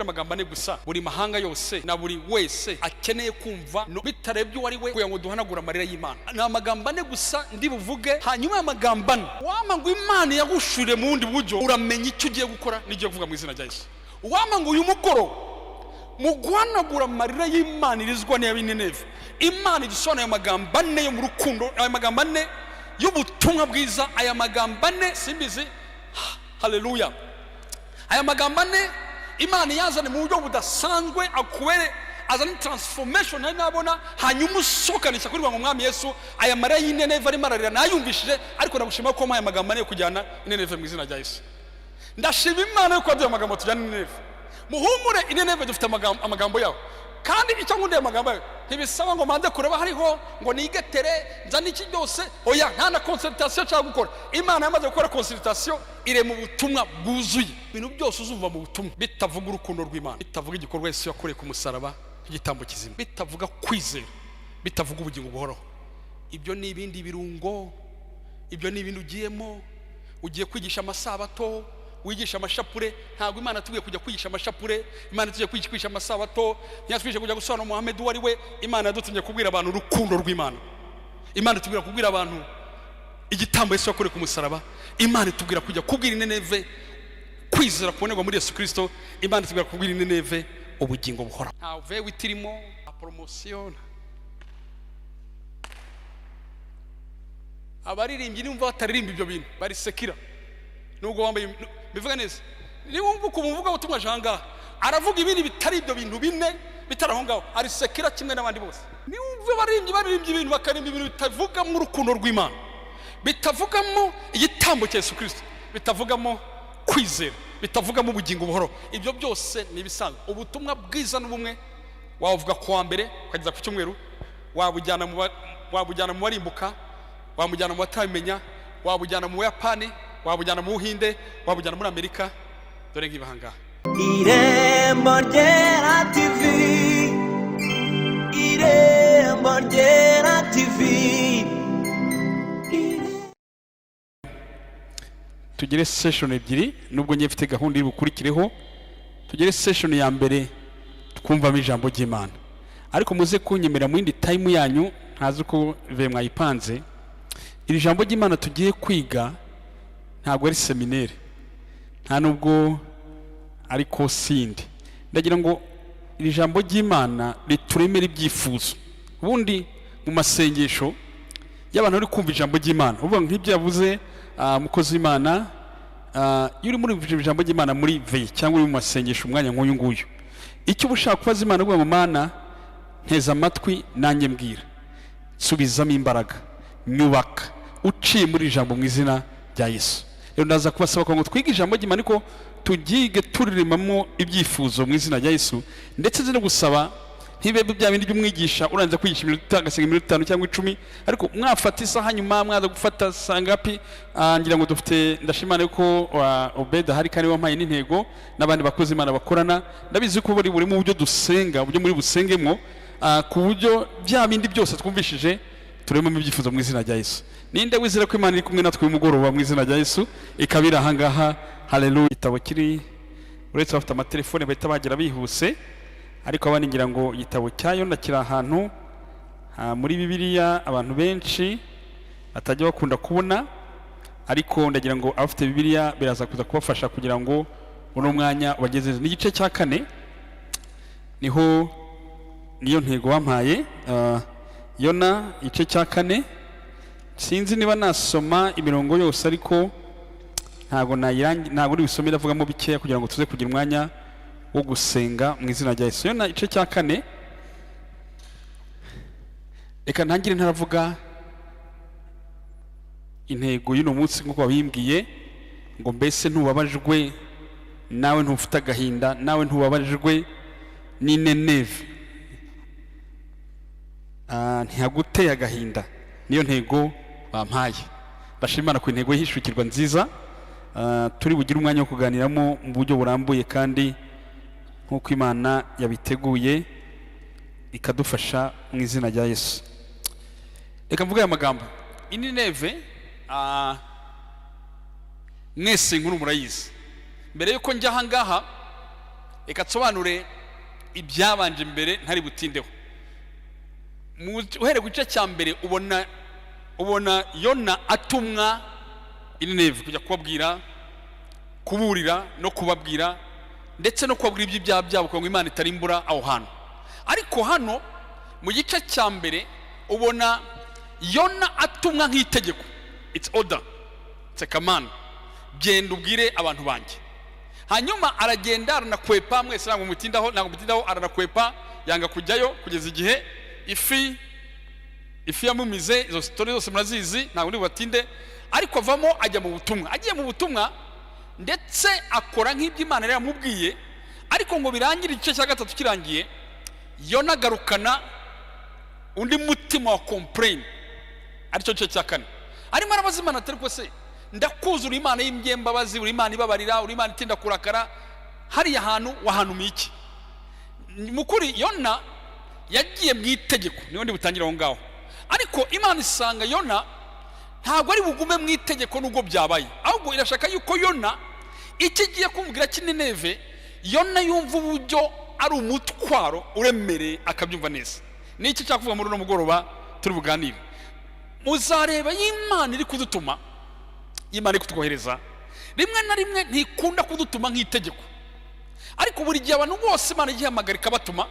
Amagambo ane gusa buri mahanga yose na buri wese akeneye kumva no, bitarebye uwo ari we, kugira ngo duhanagure amarira y'Imana. Ni amagambo ane gusa ndi buvuge. Hanyuma aya magambo ane, wama ngo Imana yagushurire mu bundi buryo, uramenya icyo ugiye gukora n'igiye kuvuga mu izina rya Yesu. Wama ngo uyu mugoroba mu guhanagura amarira y'Imana irizwa n'iy'Abinineve, Imana idusobanura ayo magambo ane yo mu rukundo, ayo magambo ane y'ubutumwa bwiza, aya magambo ane simbizi. Haleluya! Aya magambo ane Imana yazane mu buryo budasanzwe, akubere azane transformation nari nabona. Hanyuma usohokanisha kuri ngo Mwami Yesu, aya marira y'Ineneve arimo ararira nayumvishije, ariko ndagushima ko mpaye amagambo ane yo kujyana Ineneve mu izina rya Yesu. Ndashima Imana yuko yaduye amagambo tujyana Ineneve. Muhumure, Ineneve dufite amagambo yaho. Kandi icyo nkundiye amagambo yayo, ntibisaba ngo manze kureba hariho ngo nigetere nzane iki byose. Oya, nta na consultation nshaka gukora. Imana yamaze gukora consultation, irema ubutumwa bwuzuye. Ibintu byose uzumva mu butumwa bitavuga urukundo rw'Imana, bitavuga igikorwa Yesu yakoreye ku musaraba nk'igitambo kizima, bitavuga kwizera, bitavuga ubugingo buhoraho, ibyo ni ibindi birungo, ibyo ni ibintu ugiyemo. Ugiye kwigisha amasabato, wigisha amashapure. Ntabwo Imana tubwiye kujya kwigisha amashapure. Imana tugiye kwigisha amasabato, ntiyatwigisha kujya gusobanura Muhammed uwo ari we. Imana yadutumye kubwira abantu urukundo rw'Imana. Imana itubwira kubwira abantu igitambo Yesu yakoreye ku musaraba. Imana itubwira kujya kubwira Ineneve kwizera kubonerwa muri Yesu Kirisito. Imana itubwira kubwira Ineneve ubugingo buhoraho. Nta vewe itirimo, nta promotion. Abaririmbyi nimba bataririmba ibyo bintu barisekira, nubwo wambaye bivuga neza. Niba ukuntu uvuga ubutumwa aje ahangaha aravuga ibindi bitari ibyo bintu bine bitari aho ngaho, arisekira kimwe n'abandi bose. Niba abaririmbyi baririmbye ibintu, bakaririmba ibintu bitavugamo urukundo rw'Imana, bitavugamo igitambo cya Yesu Kirisito, bitavugamo kwizera, bitavugamo ubugingo buhoro, ibyo byose ni ibisanzwe. Ubutumwa bwiza n'ubumwe wabuvuga ku wa mbere ukageza ku cyumweru, wabujyana mu barimbuka, wamujyana mu batabimenya, wabujyana mu Buyapani, wabujyana mu Buhinde, wabujyana muri Amerika. Dore ngiba ahangaha. Irembo Ryera TV, Irembo Ryera TV. Tugire session ebyiri, nubwo ngiye mfite gahunda iri bukurikireho. Tugire session ya mbere twumvamo ijambo ry'Imana, ariko muze kunyemera mu yindi time yanyu, ntazi uko ve mwayipanze. Iri jambo ry'Imana tugiye kwiga ntabwo ari séminaire, nta nubwo ari kosindi. Ndagira ngo iri jambo ry'Imana rituremere ibyifuzo. Ubundi mu masengesho y'abantu bari kumva ijambo ry'Imana, uvuga nk'ibyo yavuze umukozi w'Imana, iyo uri muri ijambo ry'Imana muri veille cyangwa uri mu masengesho umwanya nk'uyu nguyu, icyo uba ushaka kubaza Imana, uvuga ngo: "Mana, nteze amatwi, nanjye mbwira, nsubizamo imbaraga, nyubaka uciye muri ijambo mu izina rya Yesu." Rero ndaza kubasaba ngo twige ijambo ry'Imana, ariko turyige turirimamo ibyifuzo mu izina rya Yesu. Ndetse nzi no gusaba ntibe bya bindi by'umwigisha urangiza kwigisha iminota, agasenga iminota 5 cyangwa 10, ariko mwafata isaha nyuma mwaza gufata sangapi. Ngira ngo dufite, ndashimana yuko Obed ahari kandi wampaye n'intego n'abandi bakozi Imana bakorana. Ndabizi ko buri mu buryo dusenga, uburyo muri busengemo, ku buryo bya bindi byose twumvishije turemamo ibyifuzo mu izina rya Yesu. Ninde wizera ko Imana iri kumwe natwe uyu mugoroba mu izina rya Yesu, ikaba iri ahangaha? Haleluya! Igitabo kiri, uretse abafite amatelefone bahita bagera bihuse, ariko abandi ngira ngo igitabo cya Yona kiri ahantu muri Bibiliya abantu benshi batajya bakunda kubona. Ariko ndagira ngo abafite Bibiliya biraza kuza kubafasha kugira ngo uno mwanya ubageze. Ni igice cya kane, niho niyo ntego wampaye. Yona igice cya kane, sinzi niba nasoma imirongo yose, ariko ntabwo nayirangi, ntabwo uri busome, ndavugamo bikeya kugira ngo tuze kugira umwanya wo gusenga mu izina rya Yesu. Yona igice cya kane, reka ntangire ntaravuga intego y'uno munsi nk'uko babimbwiye, ngo: "Mbese ntubabajwe nawe, ntufite agahinda nawe, ntubabajwe n'Ineneve? Ntihaguteye agahinda?" Niyo ntego bampaye. Ndashima Imana ku intego y'ihishukirwa nziza. Turi bugire umwanya wo kuganiramo mu buryo burambuye kandi nk'uko Imana yabiteguye, ikadufasha mu izina rya Yesu. Reka mvuge aya magambo. Inineve, mwese inkuru murayizi. Mbere yuko njya ahangaha Reka nsobanure ibyabanje mbere, ntari butindeho. Uhereye ku gice cya mbere, ubona Yona atumwa i Nineve kujya kubabwira, kuburira no kubabwira, ndetse no kubabwira iby'ibyaha byabo, kugira ngo Imana itarimbura aho hantu. Ariko hano mu gice cya mbere ubona Yona atumwa nk'itegeko. It's order, it's a command: genda ubwire abantu banjye. Hanyuma aragenda, aranakwepa. Mwese ntabwo mutindaho. Aranakwepa, yanga kujyayo kugeza igihe ifi yamumize. Izo story zose murazizi, ntabwo ndi bubatinde. Ariko avamo, ajya mu butumwa. Agiye mu butumwa, ndetse akora nk'ibyo Imana yari yamubwiye. Ariko ngo birangire, igice cya gatatu kirangiye, Yona agarukana undi mutima wa complain, aricyo gice cya kane. Arimo arabaza Imana atari ko se ndakuzura, Imana y'ibyembabazi, uri Imana ibabarira, uri Imana itinda kurakara, hariya hantu wahanumiye iki? Mu kuri, Yona yagiye mu itegeko, niyo ndi butangire aho ngaho. Ariko Imana isanga Yona ntabwo ari bugume mu itegeko nubwo byabaye, ahubwo irashaka yuko Yona icyo igiye kumubwira cy'i Nineve, Yona yumva uburyo ari umutwaro uremereye, akabyumva neza. Ni iki nshaka kuvuga muri uno mugoroba turi buganire? Muzareba, y'Imana iri kudutuma, Imana iri kutwohereza, rimwe na rimwe ntikunda kudutuma nk'itegeko. Ariko buri gihe abantu bose Imana igihamagara ikabatuma.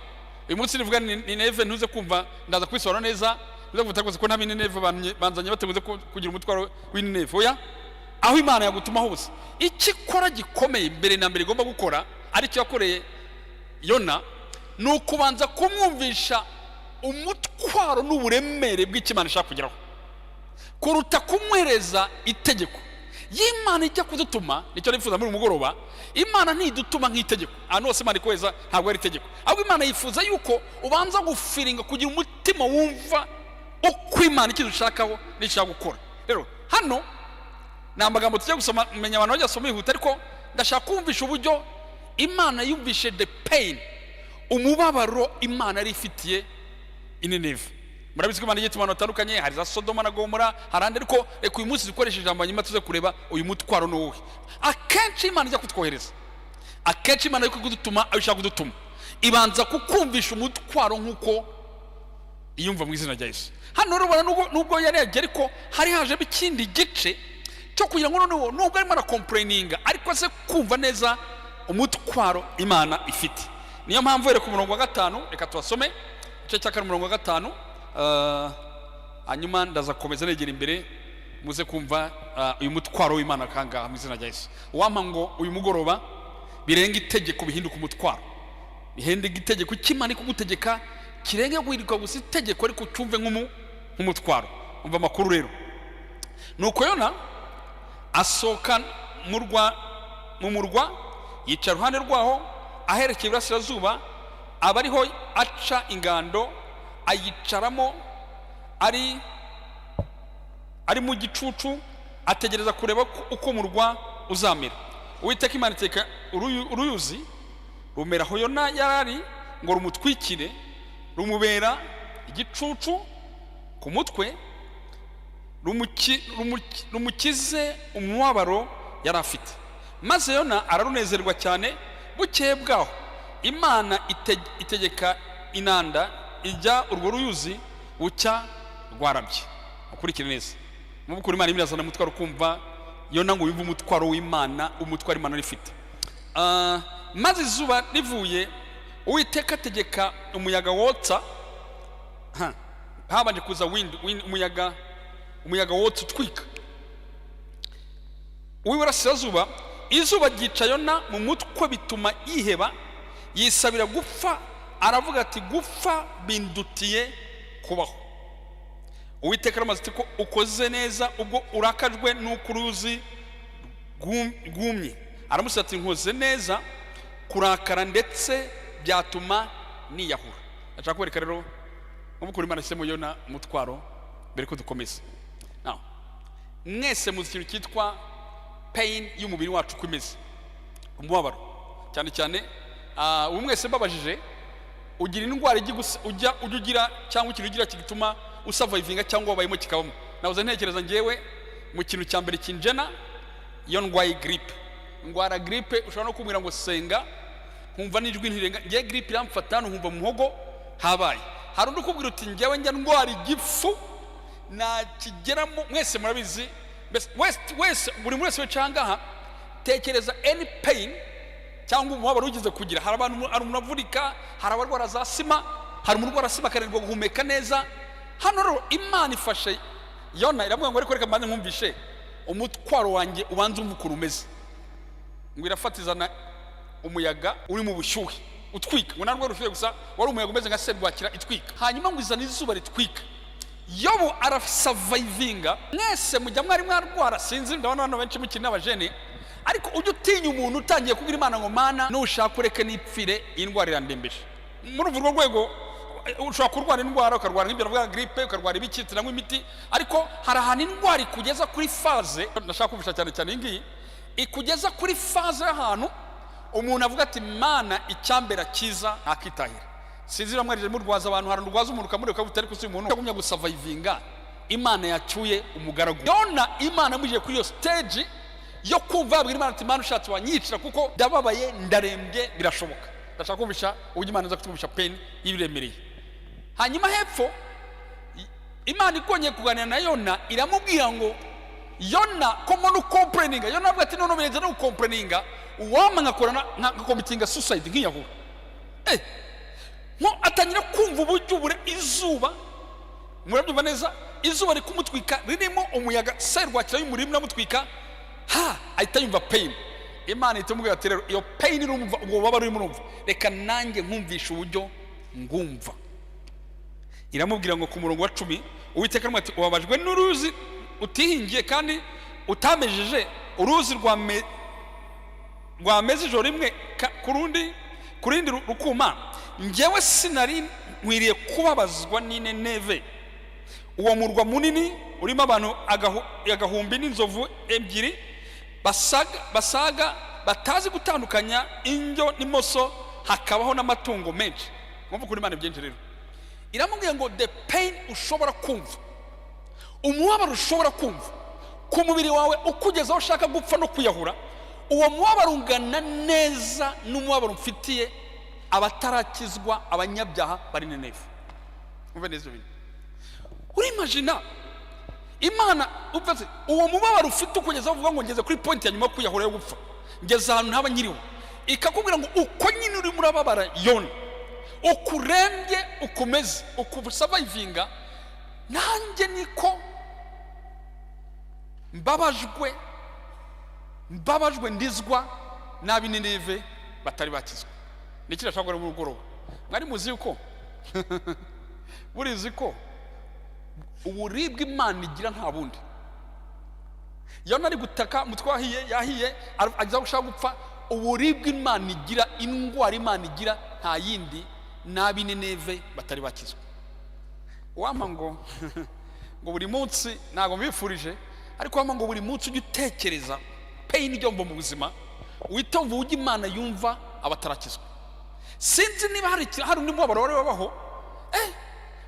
Uyu munsi nivuga Nineve, ntuze kumva, ndaza kubisobanura neza. Ntuze kuvuga rwose ko nta Nineve banzanye bateguze kugira umutwaro w'Inineve. Oya, aho Imana yagutuma hose, icyo ikora gikomeye mbere na mbere igomba gukora, aricyo yakoreye Yona, ni ukubanza kumwumvisha umutwaro n'uburemere bw'icyo Imana ishaka kugeraho, kuruta kumwereza itegeko. Y'Imana ijya kudutuma, nicyo nifuza muri uyu mugoroba, Imana ntidutuma nk'itegeko. Ahantu hose Imana ikohereza ntabwo ari itegeko, ahubwo Imana yifuza yuko ubanza gufeelinga, kugira umutima wumva uko Imana icyo dushakaho n'icyo ishaka gukora. Rero hano ni amagambo tujya gusoma, menya abantu bajya basoma bihuta, ariko ndashaka kumvisha uburyo Imana yumvishe the pain, umubabaro Imana yari ifitiye Inineve. Murabizi ko Imana igiye abantu batandukanye, hari za Sodoma na Gomora, hari andi. Ariko reka uyu munsi dukoreshe ijambo, hanyuma tuze kureba uyu mutwaro ni uwuhe. Akenshi Imana ijya kutwohereza, akenshi Imana iri kudutuma, aho ishaka kudutuma, ibanza kukumvisha umutwaro nk'uko iyumva, mu izina rya Yesu. Hano rero ubona nubwo yari yagiye, ariko hari hajemo ikindi gice cyo kugira ngo noneho, nubwo arimo aracomplaininga, ariko aze kumva neza umutwaro Imana ifite. Niyo mpamvu reka umurongo wa 5, reka tubasome igice cya 4, umurongo wa 5, hanyuma ndaza gukomeza negera imbere, muze kumva uyu mutwaro w'Imana kangaha, mu izina rya Yesu. Uwampa ngo uyu mugoroba birenga itegeko, bihinduka umutwaro, bihinduka itegeko. Icyo Imana iri kugutegeka kirenge guhinduka gusa itegeko, ariko ucyumve nk'umutwaro. Umva amakuru rero. Nuko Yona asohoka mu murwa, yicara iruhande rwaho aherekeye iburasirazuba, aba ariho aca ingando, ayicaramo ari mu gicucu, ategereza kureba uko umurwa uzamera. Uwiteka Imana iteka uruyuzi rumera aho Yona yari ari ngo rumutwikire, rumubera igicucu ku mutwe, rumukize umubabaro yari afite. Maze Yona ararunezerwa cyane. Bukeye bwaho Imana itegeka inanda, ijya urwo ruyuzi, bucya rwarabye. Ukurikire neza. Mu by'ukuri Imana irimo irazana umutwaro, kumva Yona ngo yumve umutwaro w'Imana, umutwaro Imana ifite. Maze izuba rivuye, Uwiteka ategeka umuyaga wotsa. Habanje kuza wind, umuyaga wotsa, utwika, uw'iburasirazuba. Izuba ryica Yona mu mutwe, bituma yiheba, yisabira gupfa. Aravuga ati: "Gupfa bindutiye kubaho." Uwiteka aramaze ati: "Ko ukoze neza ubwo urakajwe n'uko uruzi rwumye?" Aramusubiza ati: "Nkoze neza kurakara, ndetse byatuma niyahura." Ndashaka kwereka rero nk'uko Imana ishyizemo Yona umutwaro. Mbere ko dukomeza. Now, mwese muzi ikintu cyitwa pain y'umubiri wacu uko imeze, umubabaro cyane cyane. Ubu mwese mbabajije, ugira indwara ijya ujya ugira, cyangwa ikintu ugira kigituma usurvivinga, cyangwa wabayemo kikabamo? Nahoze ntekereza ngewe, mu kintu cya mbere kinjena, iyo ndwaye grippe, ndwara grippe, ushobora no kumbwira ngo senga. Nkumva n'ijwi ntirenga. Ngiye grippe iramfata hano, nkumva mu muhogo habaye. Hari undi ukubwira uti: "Njyewe njya ndwara igifu nakigeramo." Mwese murabizi. Mbese wese wese, buri wese wicaye aha ngaha, tekereza any pain cyangwa umubabaro wigeze kugira. Hari abantu, hari umuntu avunika, hari abarwara za asima, hari umuntu urwara asima akananirwa guhumeka neza. Hano rero Imana ifashe Yona, iramubwira ngo: "Ariko reka mbanze nkumvishe umutwaro wanjye, ubanze umva ukuntu umeze." Ngo irafatizana umuyaga uri mu bushyuhe utwika, ngo ntabwo wari gusa, wari umuyaga umeze nka serwakira itwika. Hanyuma ngo izana izuba ritwika. Yobu arasurvivinga. Mwese mujya mwari mwarwara, sinzi, ndabona hano benshi mukiri n'abajene, ariko ujya utinya umuntu utangiye kubwira Imana ngo: "Mana, nushaka ureke nipfire, iyi ndwara irandembeje." Muri urwo rwego ushobora kurwara indwara, ukarwara nk'ibyo navuga, grippe, ukarwara ibiki, tunanywa imiti, ariko hari ahantu indwara ikugeza kuri phase. Ndashaka kumvisha cyane cyane iyi ngiyi ikugeza kuri phase y'ahantu umuntu avuga ati: "Mana, icyambera cyiza ntakitahira." Sinzi niba mwarije murwaza abantu. Hari urwaza umuntu ukamureka ukavuga, ariko si umuntu agumya gusurvivinga. Imana yacuye umugaragu Yona. Imana amujije kuri iyo stage yo kumva yabwira Imana ati: "Imana, ushatse wanyicira kuko ndababaye, ndarembye." Birashoboka. Ndashaka kumvisha uburyo Imana iza kutwumvisha pain y'ibiremereye. Hanyuma hepfo Imana ikongeye kuganira na Yona, iramubwira ngo: "Yona, ko mbona ucomplaininga?" Yona avuga ati: "None birenze no gucomplaininga, uwampa nkakora nkacommittinga suicide, nkiyahura." Nko atangira kumva uburyo ubure izuba, murabyumva neza, izuba rikumutwika ririmo umuyaga serwakira y'umurima uramutwika, ha ahita yumva pain. Imana ihita imubwira ati: "Rero iyo pain urumva, ubwo bubabare urimo urumva, reka nanjye nkumvisha uburyo ngumva." Iramubwira ngo ku murongo wa 10, Uwiteka aramubwira ati: "Ubabajwe n'uruzi utihingiye kandi utamejeje, uruzi rwameze ijoro rimwe ku rundi rukuma. Njyewe sinari nkwiriye kubabazwa n'Ineneve, uwo murwa munini urimo abantu agahumbi n'inzovu ebyiri basaga, batazi gutandukanya indyo n'imoso, hakabaho n'amatungo menshi?" Mwumva ukuntu Imana byinshi. Rero iramubwiye ngo the pain ushobora kumva, umubabaro ushobora kumva ku mubiri wawe ukugeza aho ushaka gupfa no kwiyahura, uwo mubabaro ungana neza n'umubabaro mfitiye abatarakizwa, abanyabyaha bari Nineve. Umve neza ibyo bintu. Urimagina Imana uvuze uwo mubabaro ufite ukugeza aho uvuga ngo ngeze kuri point ya nyuma yo kwiyahura, yo gupfa, ngeze ahantu ntaba nkiriho, ikakubwira ngo uko nyine urimo urababara Yona, uko urembye, ukomeze uko usurvivinga, nanjye niko mbabajwe, mbabajwe, ndizwa n'ab'Inineve batari bakizwa. Ni iki nashaka gukora mugoroba? Mwari muzi yuko burizi ko uburibwe Imana igira nta bundi? Yona ari gutaka, umutwe wahiye, yahiye, ageze aho ushaka gupfa. Uburibwe Imana igira, indwara Imana igira, nta yindi, n'ab'Inineve batari bakizwa. Wampa ngo buri munsi, ntabwo mbifurije, ariko wampa ngo buri munsi ujye utekereza pain ijya mu buzima, witomva uburyo Imana yumva abatarakizwa. Sinzi niba hari undi mubabaro wari wabaho.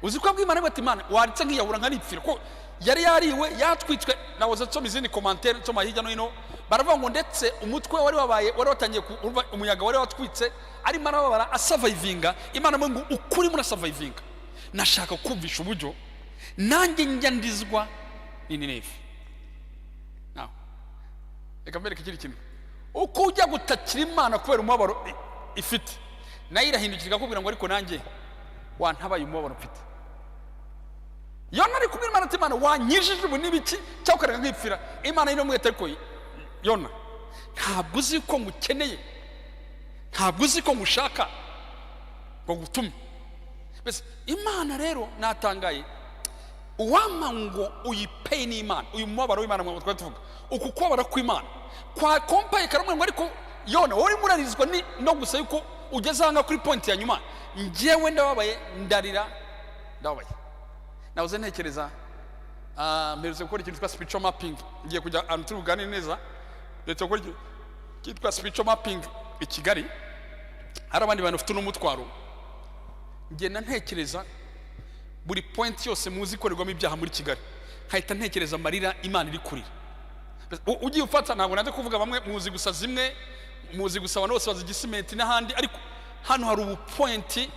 Uzi ko abwira Imana ati: "Imana, waritse nkiyahura nkanipfira," ko yari yariwe, yatwitswe. Nahoze nsoma izindi commentaires, nsoma hirya no hino, baravuga ngo ndetse umutwe wari wabaye, wari watangiye urumva umuyaga wari watwitse, arimo arababara, asurvivinga. Imana ngo: "Ukuri murasurvivinga, nashaka kumvisha uburyo nanjye njya ndizwa n'Inineve." Nawe reka mbereke ikindi kintu. Uko ujya gutakira Imana kubera umubabaro ifite, nayo irahindukira ikakubwira ngo: "Ariko nanjye wantabaye umubabaro mfite." Yona ari kubwira Imana ati: "Imana, wankijije ubu n'ibiki, cyangwa ukareka nkipfira." Imana iramubwira ati: "Ariko Yona, ntabwo uzi ko ngukeneye, ntabwo uzi ko ngushaka ngo ngutume." Mbese Imana rero natangaye. Uwampa ngo uyipeye n'Imana, uyu mubabaro w'Imana mwaba twari tuvuga, uku kubabara kw'Imana kwa kompaye karamubwira ngo: "Ariko Yona, wowe urimo urarizwa ni no gusa yuko ugeze aha ngaha kuri point ya nyuma, njyewe ndababaye, ndarira, ndababaye." Nahoze ntekereza, mperutse gukora ikintu cyitwa spiritual mapping. Ngiye kujya ahantu turi buganire neza. Ndetse gukora ikintu cyitwa spiritual mapping i Kigali, hari abandi bantu bafite n'umutwaro. Ngenda ntekereza buri point yose muzi ikorerwamo ibyaha muri Kigali, nkahita ntekereza amarira Imana iri kurira. Ugiye ufata, ntabwo nanze kuvuga bamwe muzi gusa zimwe. Muzi gusa abantu bose bazi Gisimenti n'ahandi, ariko hano hari ubu point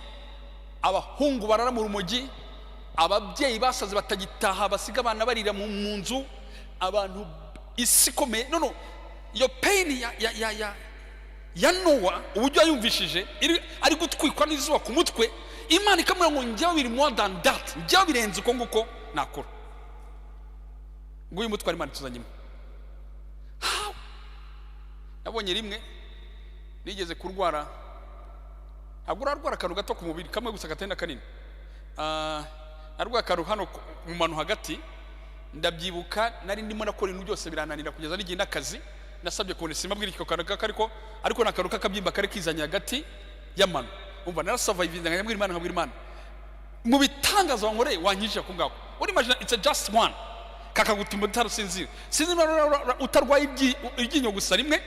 abahungu barara mu rumogi, ababyeyi basaze batagitaha, basiga abana barira mu nzu, abantu isi ikomeye. No iyo pain ya Nowa, uburyo yayumvishije ari gutwikwa n'izuba ku mutwe, Imana ikamubwira ngo njyewe biri more than that, njyewe birenze uko nguko nakora. Nguyu mutwara Imana ituzanyemo. How? Nabonye rimwe nigeze kurwara, ntabwo urarwara akantu gato ku mubiri kamwe gusa katari na kanini. Narwaye akantu hano mu mano hagati, ndabyibuka nari ndimo nakora ibintu byose birananira, kugeza n'igihe n'akazi nasabye kubona simabwira icyo kantu ariko ni akantu k'akabyimba kari kizanye hagati y'amano. Umva, narasurvivinze, nkabwira Imana, nkabwira Imana mu bitangaza wankoreye wankijije ako ngako. Uri imagine, it's a just one kakagutuma utarusinzira. Sinzi niba utarwaye iryinyo gusa rimwe,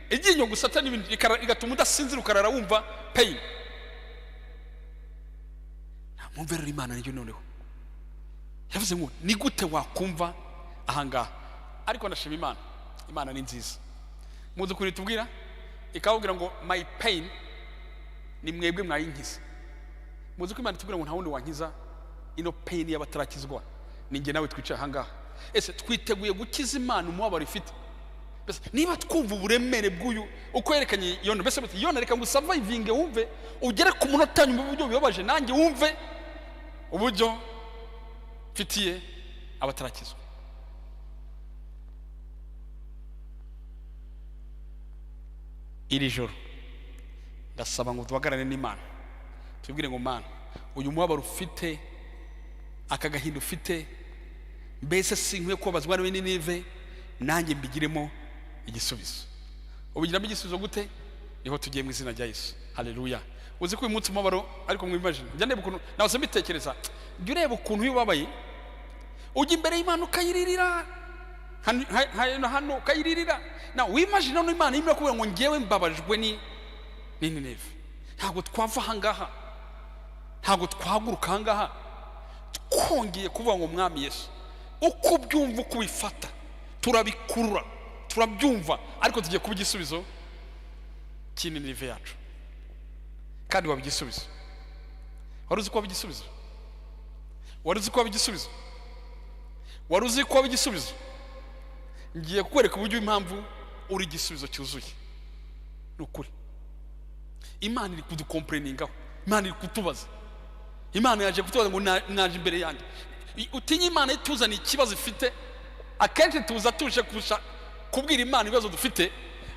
iryinyo gusa atari n'ibindi, igatuma udasinzira, ukarara wumva pain. Mwumve rero, Imana niyo noneho yavuze ngo ni gute wakumva ahangaha? Ariko ndashima Imana, Imana ni nziza. Muzi ukuntu itubwira, ikababwira ngo my pain ni mwebwe mwayinkiza. Muzi ko Imana itubwira ngo nta wundi wankiza ino pain y'abatarakizwa, ni njye nawe twicaye ahangaha. Ese twiteguye gukiza Imana umubabaro ifite? Mbese niba twumva uburemere bw'uyu uko yerekanye Yona, mbese bati Yona reka ngo usurvivinge, wumve ugere ku munota nyuma uburyo bibabaje, nanjye wumve uburyo mfitiye abatarakizwa. Iri joro ndasaba ngo duhagarare n'Imana, tubwire ngo Mana, uyu mubabaro ufite, aka gahinda ufite, mbese sinkwiye kubabazwa nawe Ninive, nanjye mbigiremo igisubizo. Ubigiramo igisubizo gute? Niho tugiye mu izina rya Yesu. Haleluya. Uzi ko uyu munsi umubabaro, ariko mwimagine, njya ndeba ukuntu nawe mbitekereza, jya ureba ukuntu iyo ubabaye ujya imbere y'Imana ukayiririra hano hano ukayiririra. Na wimagine none Imana irimo irakubwira ngo ngewe mbabajwe ni Nineve. Ntabwo twava ahangaha, ntabwo twahaguruka ahangaha twongeye kuvuga ngo Mwami Yesu, uko ubyumva, uko ubifata, turabikurura, turabyumva, ariko tugiye kuba igisubizo cy'Ininive yacu. Kandi waba igisubizo. Wari uzi ko waba igisubizo? Wari uzi ko waba igisubizo? Wari uzi ko waba igisubizo? Ngiye kukwereka uburyo impamvu uri igisubizo cyuzuye. Ni ukuri Imana iri kuducomplainingaho, Imana iri kutubaza, Imana yaje kutubaza ngo mwaje imbere yanjye. Utinye Imana ituzaniye ikibazo ifite. Akenshi tuza tuje kurusha kubwira Imana ibibazo dufite,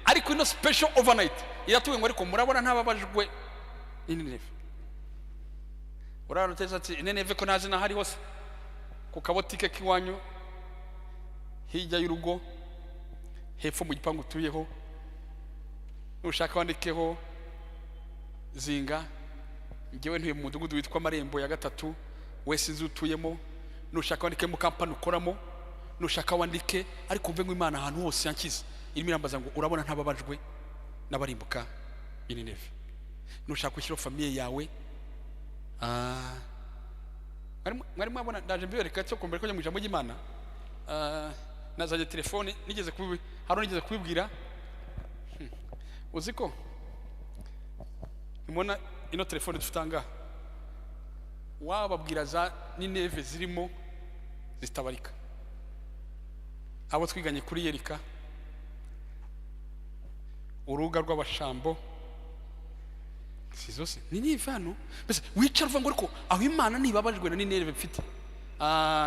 ariko ino special overnight iratubwira ngo ariko murabona ntababajwe Nineve. Urabona uteze ati Nineve ko ntazi n'aho ari hose, ku kabotike k'iwanyu hirya y'urugo hepfo mu gipangu utuyeho, nushaka wandikeho zinga, njyewe ntuye mu mudugudu witwa Amarembo ya gatatu, wese inzu utuyemo, nushaka wandike mu kampani ukoramo, nushaka wandike, ariko umve ngo Imana ahantu hose yankize irimo irambaza ngo urabona ntababajwe n'abarimbuka b'Nineve. Nushaka ushyiraho famille yawe. Mwari mwabona, ndaje mbibereka cyo kumbere ko njya mu ijambo ry'Imana. Nazanye telefone, nigeze kubi hari nigeze kubibwira. Uzi ko nimubona ino telefone dufite ahangaha, wababwira za Nineve zirimo zitabarika, abo twiganye kuri Yerika, urubuga rw'abashambo, si zose ni Nineve hano. Mbese wicara uvuga ngo ariko aho Imana ntibabajwe na Nineve mfite?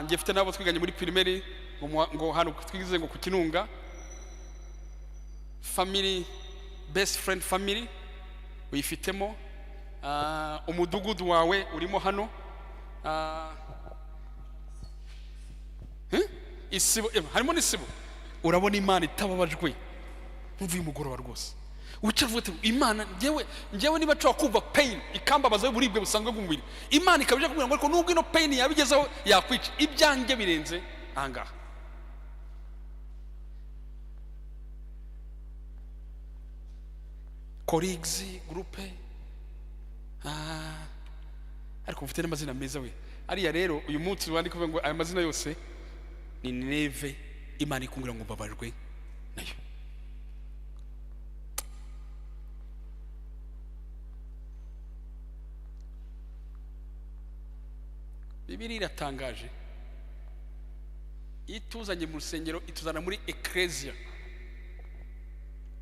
Njye mfite n'abo twiganye muri primaire, ngo hano twize ngo ku Kinunga family, best friend family uyifitemo. Umudugudu wawe urimo hano. Isibo, harimo n'isibo. Urabona Imana itababajwe nkumva uyu mugoroba rwose wicara uvuga uti Imana, njyewe niba nshobora kumva pain ikambabaza y'uburibwe busanzwe bw'umubiri, Imana ikaba ije kumbwira ngo ariko nubwo ino pain yabigezeho yakwica, ibyanjye birenze ahangaha. Colleagues, groupe, ariko mufite n'amazina meza we. Ariya rero uyu munsi wandika uvuga ngo aya mazina yose ni Nineve, Imana ikubwira ngo mbabajwe nayo. Bibiliya iratangaje. Iyo ituzanye mu rusengero, ituzana muri ecclesia,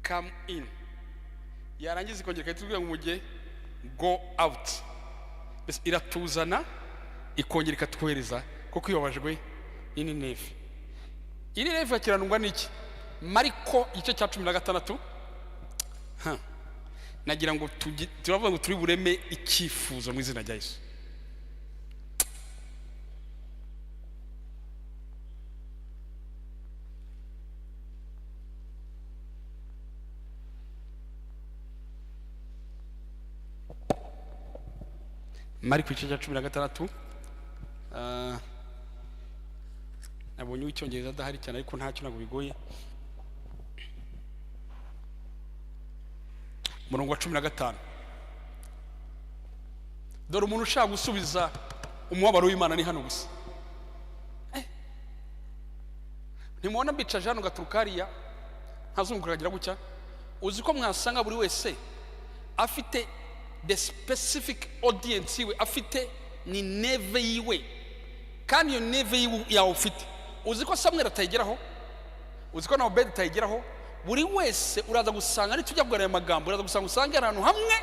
come in, yarangiza ikongera ikatubwira ngo mujye go out. Mbese iratuzana ikongera ikatwohereza, kuko ibabajwe n'Inineve. Inineve yakiranurwa n'iki? Mariko igice cya 16. Ha. Nagira ngo turavuga ngo turi bureme icyifuzo mu izina rya Yesu. Mariko igice cya 16. Nabonye uw'icyongereza adahari cyane, ariko ntacyo, ntabwo bigoye. Umurongo wa 15. Dore umuntu ushaka gusubiza umubabaro w'Imana ni hano gusa. Ntimubona mbicaje hano gaturuka hariya ntazunguka akagira gutya? Uzi ko mwasanga buri wese afite the specific audience yiwe, afite ni neve yiwe, kandi iyo neve yiwe yawe ufite, uzi ko Samweli atayigeraho, uzi ko na Obedi atayigeraho. Buri wese uraza gusanga, nitujya kuganira aya magambo, uraza gusanga usange ahantu hamwe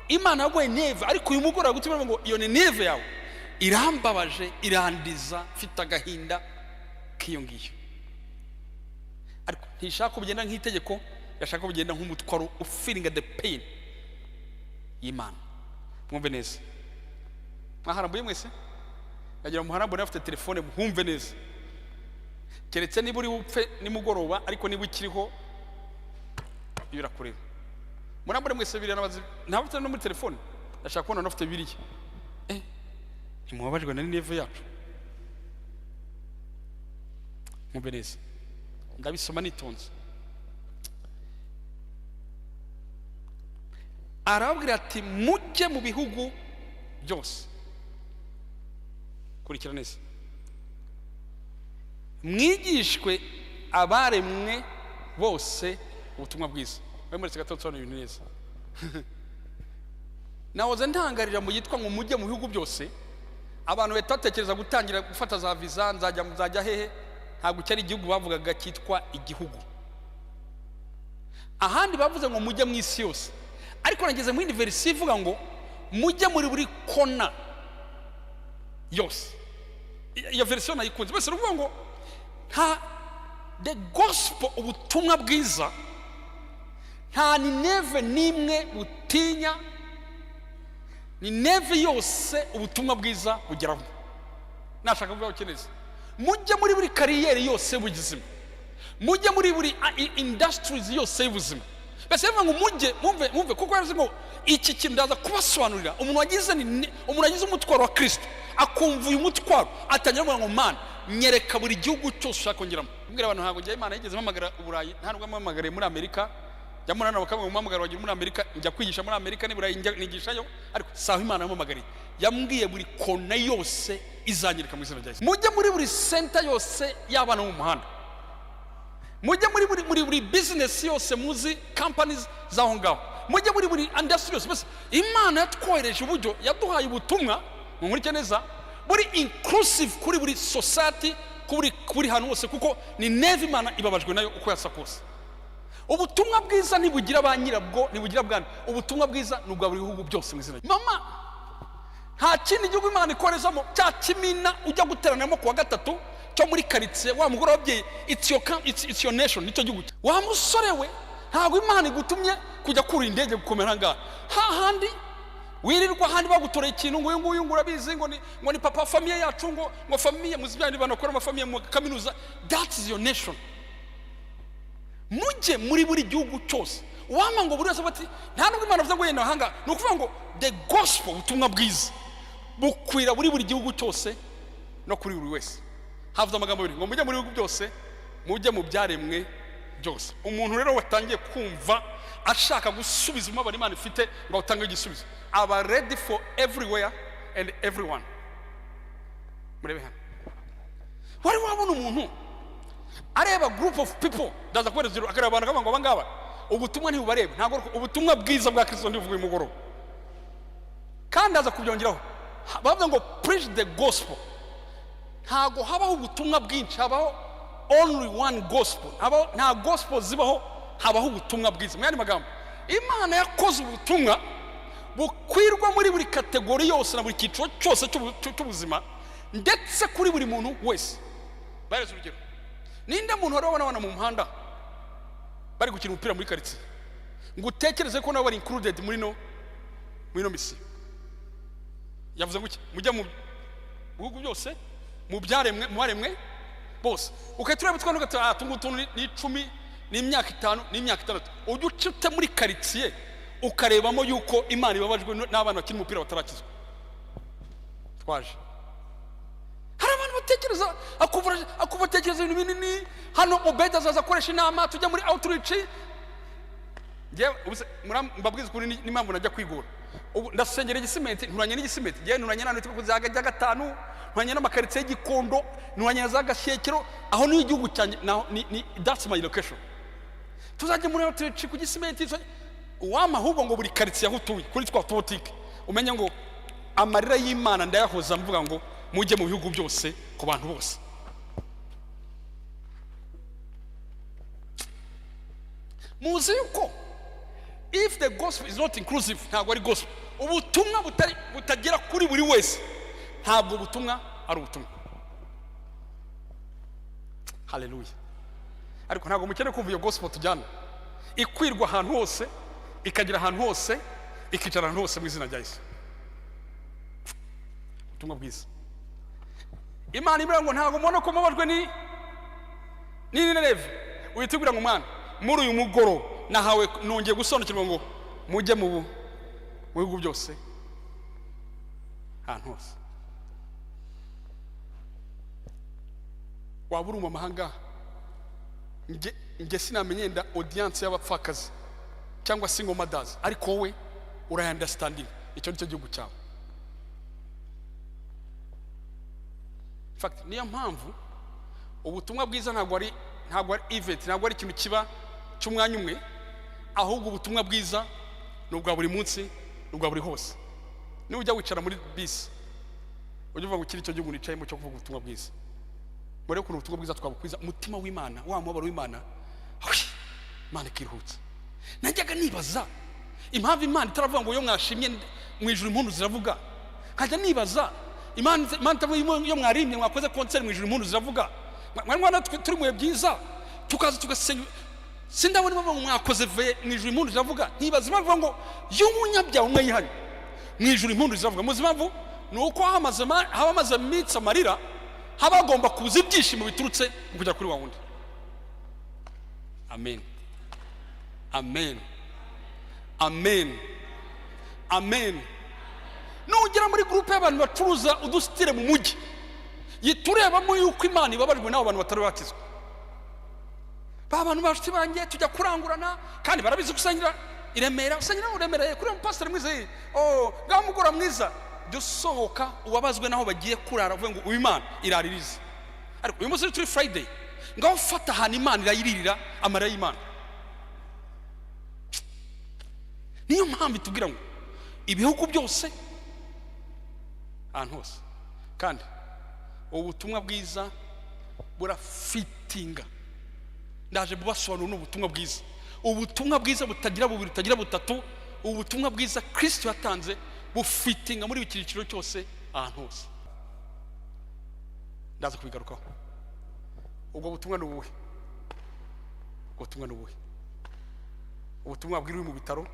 Imana yaguhaye neve, ariko uyu mugoroba gutuma ngo iyo ni neve yawe irambabaje, irandiza, mfite agahinda k'iyo ngiyo. Ariko ntishaka ko bigenda nk'itegeko, irashaka ko bigenda nk'umutwaro, ufeeling the pain y'Imana. Mwumve neza, mwaharambuye mwese? Ndagira ngo muharambure bafite telefone, muhumve neza, keretse niba uri bupfe nimugoroba, ariko niba ukiriho birakureba. Murambure mwese biriya, n'abazi ntabwo no muri telefone, ndashaka kubona n'ufite biriya. Ntimubabajwe na Nineve yacu? Mwumve neza, ndabisoma nitonze. Arababwira ati mujye mu bihugu byose, kurikira neza, mwigishwe abaremwe bose ubutumwa bwiza. Mwe muretse gato nsobanura ibintu neza. Nahoze ntangarira mu yitwa ngo mujye mu bihugu byose, abantu bahita batekereza gutangira gufata za visa, nzajya hehe? Ntabwo cyari igihugu bavugaga cyitwa igihugu. Ahandi bavuze ngo mujye mu isi yose, ariko nageze muri verisiyo ivuga ngo mujye muri buri kona yose. Iyo verisiyo nayikunze. Bose uruvuga ngo nta the gospel, ubutumwa bwiza, nta Nineve n'imwe butinya, Nineve yose ubutumwa bwiza bugeraho. Nashaka kuvuga ukeneze mujye muri buri kariyeri yose y'ubuzima, mujye muri buri industries yose y'ubuzima. Mbese bivuga ngo mujye mwumve, mwumve, kuko yaravuze ngo iki kintu ndaza kubasobanurira. Umuntu wagize ni, umuntu wagize umutwaro wa Kristo, akumva uyu mutwaro, atangira kuvuga ngo Mana nyereka buri gihugu cyose ushaka kongeramo. Mbwira abantu, ntabwo njya Imana yigeze impamagara Uburayi, nta nubwo yampamagariye muri Amerika. Njya muri hano bakavuga ngo umuhamagaro wagira muri Amerika, njya kwigisha muri Amerika, n'i Burayi njya nigishayo, ariko saho Imana yampamagariye. Yambwiye buri kona yose izanyereka mu izina rya Yesu. Mujye muri buri center yose y'abana bo mu muhanda, mujye muri buri business yose muzi, companies z'aho ngaho, mujye muri buri industry yose. Mbese Imana yatwohereje uburyo yaduhaye ubutumwa, munkurike neza, buri inclusive kuri buri society, kuri hantu hose, kuko ni neve Imana ibabajwe nayo uko yasa kose. Ubutumwa bwiza ntibugira ba nyirabwo, ntibugira bwana. Ubutumwa bwiza ni ubwa buri bihugu byose mu izina. Mama, nta kindi gihugu Imana ikorezamo cya kimina ujya guteraniramo kuwa gatatu cyo muri karitsiye, wa mugore w'ababyeyi, it's your nation, nicyo gihugu. Wa musore we, ntabwo Imana igutumye kujya kurira indege gukomera ngaha hahandi wirirwa, ahandi bagutoreye ikintu ngo uyu nguyu ngo urabizi, ngo ni papa famille yacu, ngo famille muzi bya bantu bakora amafamiye mu kaminuza. That is your nation. Mujye muri buri gihugu cyose. Wama ngo buri wese ati nta nubwo Imana avuze ngo yenda ahanga, ni ukuvuga ngo the gospel, ubutumwa bwiza bukwira buri gihugu cyose no kuri buri wese. Havuze amagambo abiri ngo mujye muri bihugu byose, mujye mu byaremwe byose. Umuntu rero watangiye kumva ashaka gusubiza umubabaro Imana ifite ngo atange igisubizo, aba ready for everywhere and everyone. Murebe hano, wari wabona umuntu areba group of people, ndaza kubereza urugero, akareba abantu akavuga ngo abangaba ubutumwa ntibubarebe, ntabwo ubutumwa bwiza bwa Kristo ndibuvuga uyu mugoroba. Kandi aza kubyongeraho, Bavuga ngo "Preach the gospel." Ntabwo habaho ubutumwa bwinshi, habaho only one gospel. Habaho, nta gospel zibaho, habaho ubutumwa bwiza. Mu yandi magambo, Imana yakoze ubutumwa bukwirwa muri buri category yose na buri cyiciro cyose cy'ubuzima, ndetse kuri buri muntu wese. Bahereza urugero: ninde muntu wari wabona abana mu muhanda bari gukina umupira muri karitsiye ngo utekereze ko nabo bari included muri no mission? Yavuze ngo iki? Mujya mu bihugu byose, mu byaremwe, mu baremwe bose. Ugahita ureba utwana ugahita: "Ah, utu ngutu ni 10, ni imyaka 5, ni imyaka 6." Ujya ucute muri karitsiye ukarebamo yuko Imana ibabajwe n'abana bakina umupira batarakizwa. Twaje hari abantu batekereza, akumva atekereza ibintu binini. Hano Obedi azaza akoresha inama, tujya muri outreach. Njyewe ubuse mbabwiza ukuri, n'impamvu najya kwigura ubu ndasengera Igisimenti, nturanye n'Igisimenti. Njyewe nturanye n'ahantu hitwa ku za rya gatanu, nturanye n'amakaritsiye y'Igikondo, nturanye na za Gashyekero. Aho ni igihugu cyanjye, naho ni that's my location. Tuzajya muri outreach ku Gisimenti. Uwampa ahubwo ngo buri karitsiye aho utuye, kuri twa tubotike, umenye ngo amarira y'Imana ndayahoza mvuga ngo mujye mu bihugu byose, ku bantu bose. Muzi yuko if the gospel is not inclusive, ntabwo ari gospel. Ubutumwa butari butagera kuri buri wese, ntabwo ubutumwa ari ubutumwa. Haleluya! Ariko ntabwo mukeneye kumva iyo gospel tujyana, ikwirwa ahantu hose, ikagera ahantu hose, ikicara ahantu hose, mu izina rya Yesu. Ubutumwa bwiza, Imana ibwira ngo: "Ntabwo mubona ko mubabajwe ni Nineve?" Uhita ubwira ngo: "Mwana, muri uyu mugoroba nahawe, nongeye gusobanukirwa ngo mujye mu bihugu byose, ahantu hose." Waba uri mu mahanga, nge sinamenye yenda audience y'abapfakazi cyangwa single mothers, ariko wowe urayaunderstanding, icyo ni cyo gihugu cyawe. In fact, niyo mpamvu ubutumwa bwiza ntabwo ari event, ntabwo ari ikintu kiba cy'umwanya umwe, ahubwo ubutumwa bwiza ni ubwa buri munsi, ni ubwa buri hose. Niba ujya wicara muri bisi, ujya uvuga ngo: "Iki ni cyo gihugu nicayemo cyo kuvuga ubutumwa bwiza." Murebe ukuntu ubutumwa bwiza twabukwiza umutima w'Imana, wa mubabaro w'Imana, ahwi, Imana ikiruhutsa. Najyaga nibaza impamvu Imana itaravuga ngo: "Iyo mwashimye mu ijuru impundu ziravuga." Nkajya nibaza Imana itavuga: "Iyo mwarimye, mwakoze concert, mu ijuru impundu ziravuga." Mwari mwana turi mu bihe byiza, tukaza tugasenga, sindabona impamvu ngo mwakoze ve mu ijuru impundu ziravuga. Nkibaza impamvu ngo iyo umunyabyaha umwe yihanye, mu ijuru impundu ziravuga. Muzi impamvu? Ni uko haba hamaze iminsi amarira, haba hagomba kuza ibyishimo biturutse mu kujya kuri wa wundi. Amen, amen, amen, amen. Nugera muri groupe y'abantu bacuruza udusitire mu mujyi, yita urebamo yuko Imana ibabajwe n'abo bantu batari bakizwa. Ba bantu bashuti banjye tujya kurangurana, kandi barabizi gusangira i Remera, usangira i Remera kuri uwo mupasiteri mwiza ye, oh ngaho mugora mwiza. Jya usohoka ubabazwe n'aho bagiye kurara, uvuge ngo: "Uyu Imana iraririza." Ariko uyu munsi turi Friday, ngaho fata ahantu Imana irayiririra amarira y'Imana. Niyo mpamvu itubwira ngo ibihugu byose, ahantu hose. Kandi ubu butumwa bwiza burafitinga. Ndaje bubasobanura. Ni ubutumwa bwiza, ubutumwa bwiza butagira bubiri, butagira butatu. Ubutumwa bwiza Kristo yatanze bufitinga muri buri cyiciro cyose, ahantu hose. Ndaza kubigarukaho. Ubwo butumwa ni ubuhe? Ubwo butumwa ni ubuhe? Ubutumwa bwira uri mu bitaro,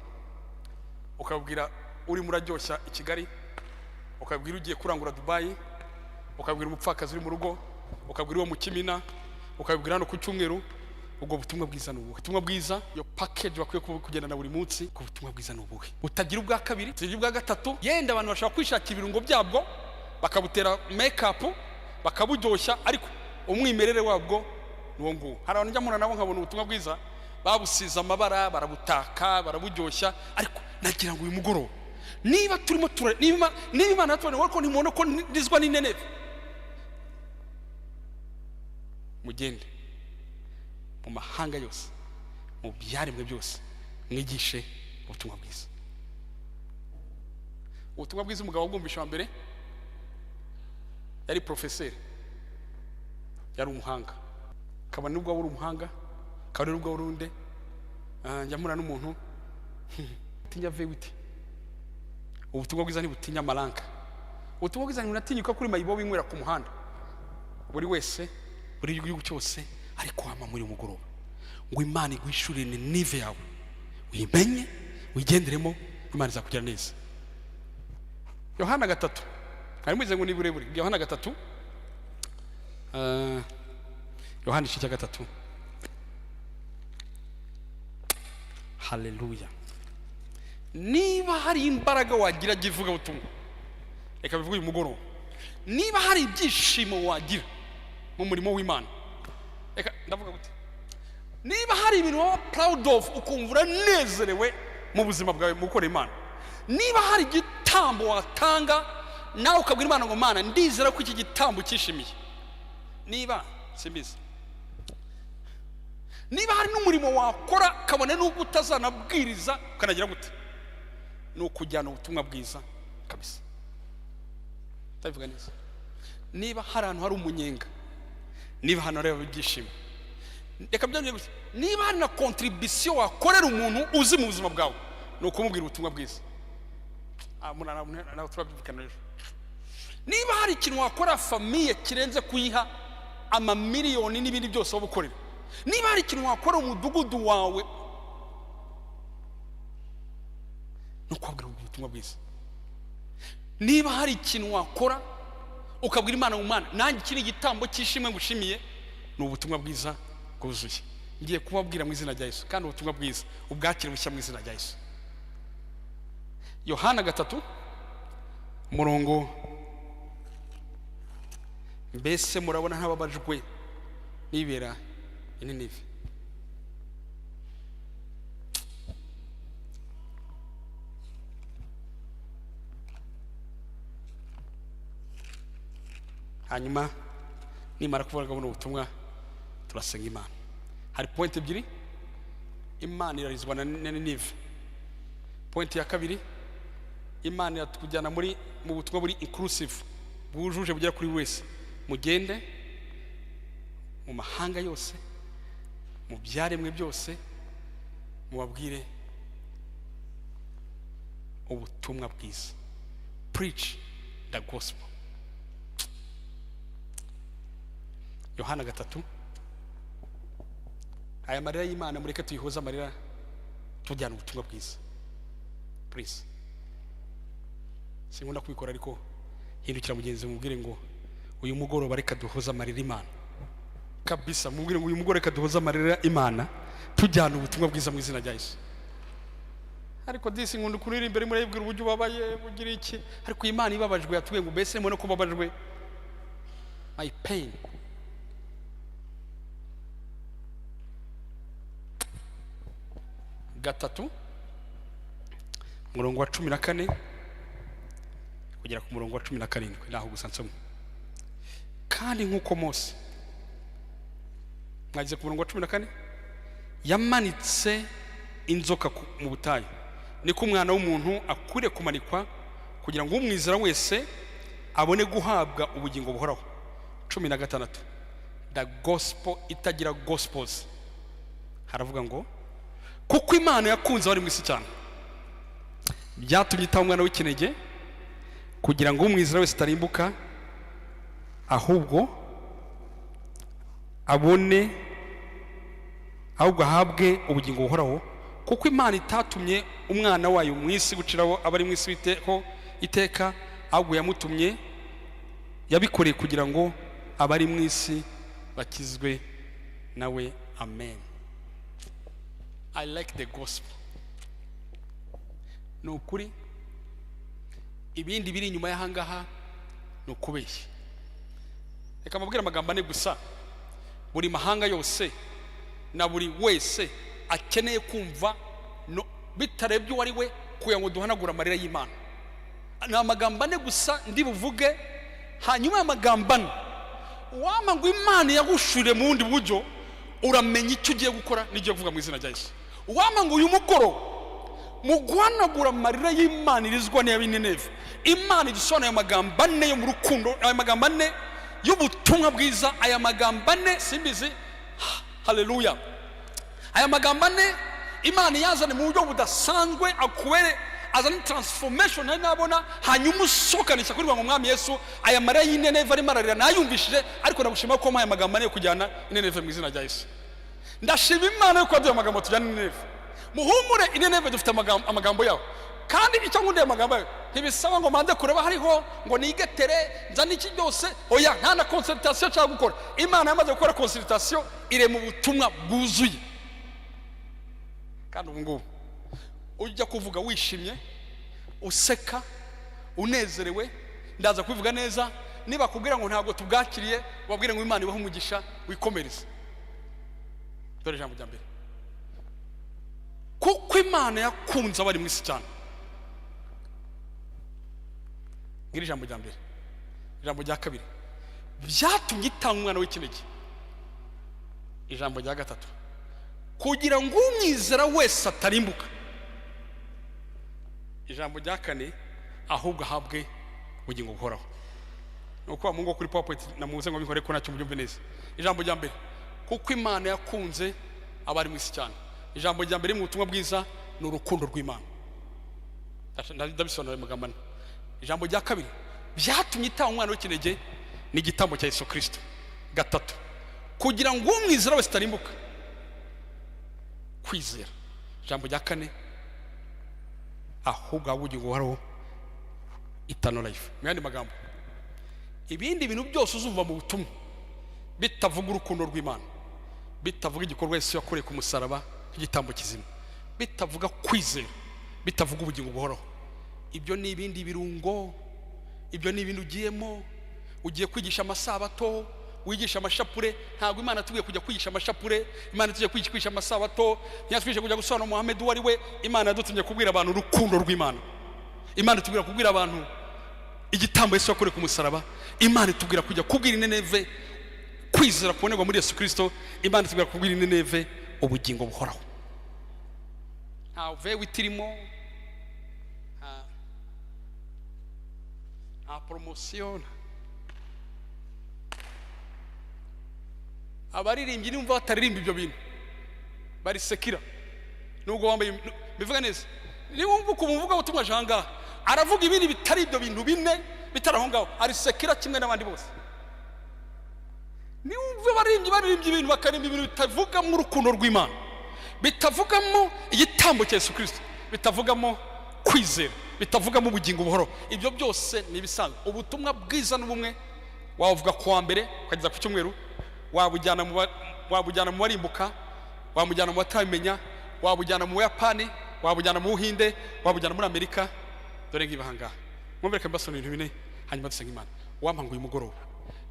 ukabwira urimo uraryoshya i Kigali, ukabwira ugiye kurangura Dubayi, ukabwira umupfakazi uri mu rugo, ukabwira uwo mu Kimina, ukabwira hano ku cyumweru. Ubwo butumwa bwiza ni ubuhe? Ubutumwa bwiza, iyo package bakwiye kugendana buri munsi ku butumwa bwiza ni ubuhe? Butagira ubwa kabiri, butagira ubwa gatatu. Yenda abantu bashobora kwishakira ibirungo byabwo, bakabutera make-up, bakaburyoshya, ariko umwimerere wabwo ni uwo nguwo. Hari abantu njya mpura nabo nkabona ubutumwa bwiza babusize amabara, barabutaka, baraburyoshya. Ariko nagira ngo uyu mugoroba, niba turimo tura niba Imana yatubonye ko ntimubona ko ndizwa n'Ineneve, mugende mu mahanga yose, mu byaremwe byose, mwigishe ubutumwa bwiza. Ubutumwa bwiza umugabo wabwumvishe wa mbere. Yari porofeseri, yari umuhanga, kabone nubwo waba uri umuhanga, kabone nubwo waba uri unde. Njya mpura n'umuntu utinya V8. Ubutumwa bwiza ntibutinya amaranka. Ubutumwa bwiza ntibunatinyuka kuri mayibobo inywera ku muhanda. Buri wese, buri gihugu cyose, ariko wama muri uyu mugoroba ngo Imana iguhishurire Ninive yawe, uyimenye, uyigenderemo, Imana izakugira neza. Yohana 3, mwari mubizi ngo ni burebure. Yohana 3, Yohana igice cya 3. Haleluya. Niba hari imbaraga wagira jya ivuga ubutumwa, reka bivuge uyu mugoroba. Niba hari ibyishimo wagira mu murimo w'Imana, reka ndavuga gute, niba hari ibintu waba proud of ukumva uranezerewe mu buzima bwawe mu gukora Imana, niba hari igitambo watanga nawe ukabwira Imana ngo Mana ndizera ko iki gitambo cyishimiye, niba simbizi, niba hari n'umurimo wakora kabone n'ubwo utazanabwiriza ukanagira gute, ni ukujyana ubutumwa bwiza kabisa. Ndabivuga neza. Niba hari ahantu hari umunyenga, niba hano hari ibyishimo, reka byongere gusa, niba hari na contribution wakorera umuntu uzi mu buzima bwawe, ni ukumubwira ubutumwa bwiza. Turabyumvikana rero. Niba hari ikintu wakora famille kirenze kuyiha amamiliyoni n'ibindi byose waba ukorera, niba hari ikintu wakora umudugudu wawe, ni ukubabwira ubutumwa bwiza. Niba hari ikintu wakora ukabwira Imana mu Mana, nanjye iki ni igitambo cy'ishimwe ngushimiye, ni ubutumwa bwiza bwuzuye. Ngiye kubabwira mu izina rya Yesu, kandi ubutumwa bwiza ubwakire bushya mu izina rya Yesu. Yohana 3 umurongo, mbese murabona ntababajwe nibera i Ninive? Hanyuma nimara kuvuga buno butumwa turasenga Imana. Hari point ebyiri, Imana irarizwa na Ninive. Point ya kabiri, Imana iratujyana mu butumwa buri inclusive, bwujuje, bugera kuri wese. Mugende mu mahanga yose, mu byaremwe byose, mubabwire ubutumwa bwiza. Preach the gospel. Yohana 3. Aya marira y'Imana mureke tuyihoze amarira, tujyana ubutumwa bwiza. Please. Sinkunda kubikora, ariko hindukira mugenzi mubwire ngo uyu mugoroba reka duhoze amarira Imana. Kabisa mubwire ngo uyu mugoroba reka duhoze amarira Imana, tujyana ubutumwa bwiza mu izina rya Yesu. Ariko disi nkunda ukuntu imbere murayibwira uburyo ubabaye, ugira iki, ariko Imana ibabajwe yatubwiye ngo mbese mubone ko ubabajwe. My pain. 3 umurongo wa 14 kugera ku murongo wa 17, naho gusa nsoma. Kandi nk'uko Mose, mwageze ku murongo wa 14, yamanitse inzoka mu butayu, niko umwana w'umuntu akwiriye kumanikwa kugira ngo umwizera wese abone guhabwa ubugingo buhoraho. 16, the gospel itagira gospels, haravuga ngo kuko Imana yakunze abari mu isi cyane, byatumye itanga umwana w'ikinege kugira ngo umwizera wese atarimbuka, ahubwo abone, ahubwo ahabwe ubugingo buhoraho. Kuko Imana itatumye umwana wayo mu isi guciraho abari mu isi iteka, ahubwo yamutumye, yabikoreye kugira ngo abari mu isi bakizwe nawe. Amen. I like the gospel. Ni ukuri, ibindi biri inyuma y'ahangaha ni ukubeshya. Reka mbabwire amagambo ane gusa buri mahanga yose na buri wese akeneye kumva, no, bitarebye uwo ari we, kugira ngo duhanagure amarira y'Imana. Ni amagambo ane gusa ndi buvuge. Hanyuma y'amagambo ane, wama ngo Imana yagushurire mu bundi buryo, uramenya icyo ugiye gukora n'igiye kuvuga mu izina rya Yesu. Wama ngo uyu mugoroba Mu guhanagura amarira y'Imana irizwa n'iy'Abinineve, Imana idusobanuye amagambo ane yo mu rukundo, aya magambo ane y'ubutumwa bwiza, aya magambo ane, simbizi, haleluya. Aya magambo ane Imana yazane mu buryo budasanzwe, akubere azane transformation nari nabona, hanyuma usohokanisha kuri ngo Mwami Yesu, aya marira y'Ineneve arimo ararira nayumvishije, ariko ndagushima ko mpaye amagambo ane yo kujyana Ineneve. Mu izina rya Yesu, ndashima Imana yo kuba amagambo tujyana Ineneve. Muhumure, Ineneve dufite amagambo yaho. Kandi icyo nkundiye amagambo yayo, ntibisaba ngo manze kureba hariho ngo nigetere nzane iki byose. Oya, nta na consultation nshaka gukora. Imana yamaze gukora consultation, irema ubutumwa bwuzuye. Kandi ubu ngubu ujya kuvuga wishimye, useka, unezerewe. Ndaza kubivuga neza. Niba kubwira ngo ntabwo tubwakiriye, wabwire ngo Imana ibahe umugisha, wikomereze. Dore ijambo rya mbere: kuko Imana yakunze abari mu isi cyane. Ngiri ijambo rya mbere. Ijambo rya kabiri: byatumye itanga umwana w'ikinege. Ijambo rya gatatu: kugira ngo umwizera wese atarimbuka. Ijambo rya kane: ahubwo ahabwe ubugingo buhoraho. Ni uko wa kuri PowerPoint namuze ngo bikore ko ntacyo mubyumve neza. Ijambo rya mbere: kuko Imana yakunze abari mu isi cyane. Ijambo rya mbere mu butumwa bwiza ni urukundo rw'Imana. Ndabisobanura amagambo ane. Ijambo rya kabiri: byatumye itanga umwana w'ikinege, ni igitambo cya Yesu Kirisito. Gatatu: kugira ngo umwizera wese atarimbuka, kwizera. Ijambo rya kane: ahubwo ahabwe ubugingo buhoraho, eternal life. Mu yandi magambo, ibindi bintu byose uzumva mu butumwa bitavuga urukundo rw'Imana, bitavuga igikorwa Yesu yakoreye ku musaraba nk'igitambo kizima, bitavuga kwizera, bitavuga ubugingo buhoraho, ibyo ni ibindi birungo, ibyo ni ibintu ugiyemo. Ugiye kwigisha amasabato, wigisha amashapure. Ntabwo Imana yatubwiye kujya kwigisha amashapure. Imana yatubwiye kwigisha amasabato, ntiyatwigisha kujya gusobanura Muhammed uwo ari we. Imana yadutumye kubwira abantu urukundo rw'Imana. Imana itubwira kubwira abantu igitambo Yesu yakoreye ku musaraba. Imana itubwira kujya kubwira Ineneve kwizera kubonerwa muri Yesu Kirisito. Imana itubwira kubwira Ineneve ubugingo buhoraho. Nta vewe itirimo, nta poromosiyo. Abaririmbyi nimba bataririmba ibyo bintu barisekira, nubwo wambaye, bivuga neza. Niba ukuntu uvuga ubutumwa aje ahangaha aravuga ibindi bitari ibyo bintu bine, bitari aho ngaho, arisekira kimwe n'abandi bose. Niwumva abaririmbyi baririmbye ibintu, bakaririmba ibintu bitavugamo urukundo rw'Imana, bitavugamo igitambo cya Yesu Kirisito, bitavugamo kwizera, bitavugamo ubugingo buhoro, ibyo byose ni ibisanzwe. Ubutumwa bwiza n'ubumwe wabuvuga ku wa mbere ukageza ku cyumweru, wabujyana mu barimbuka, wamujyana mu batabimenya, wabujyana mu Buyapani, wabujyana mu Buhinde, wabujyana muri Amerika. Dore ngiba ahangaha, mwumve, reka mbasomere ibintu bine, hanyuma dusenga Imana. Wampa ngo uyu mugoroba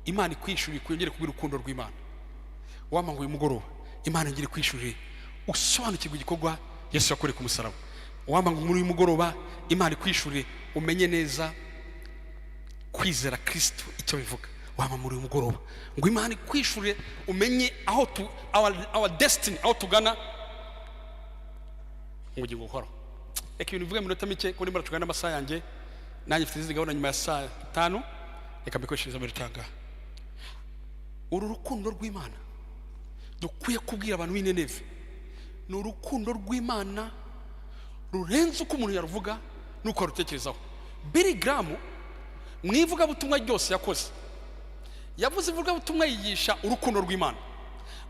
Imana ikwishurire, kuyongere kubwira urukundo rw'Imana. Wampa ngo uyu mugoroba Imana yongere kwishurire, usobanukirwe igikorwa Yesu yakoreye ku musaraba. Wampa ngo muri uyu mugoroba Imana ikwishurire, umenye neza kwizera Kristo icyo bivuga. Wampa muri uyu mugoroba ngo Imana ikwishurire, umenye aho tu our destiny, aho tugana mu bugingo buhoraho. Reka ibintu bivuge mu minota mike, kuko ndimo ndacunga n'amasaha yanjye. Nanjye mfite izindi gahunda nyuma ya saa 5. Reka mbikoreshereze muri tanga. Uru rukundo rw'Imana dukwiye kubwira abantu b'Ineneve ni urukundo rw'Imana rurenze uko umuntu yaruvuga n'uko arutekerezaho. Billy Graham mu ivugabutumwa ryose yakoze, yavuze ivugabutumwa yigisha urukundo rw'Imana,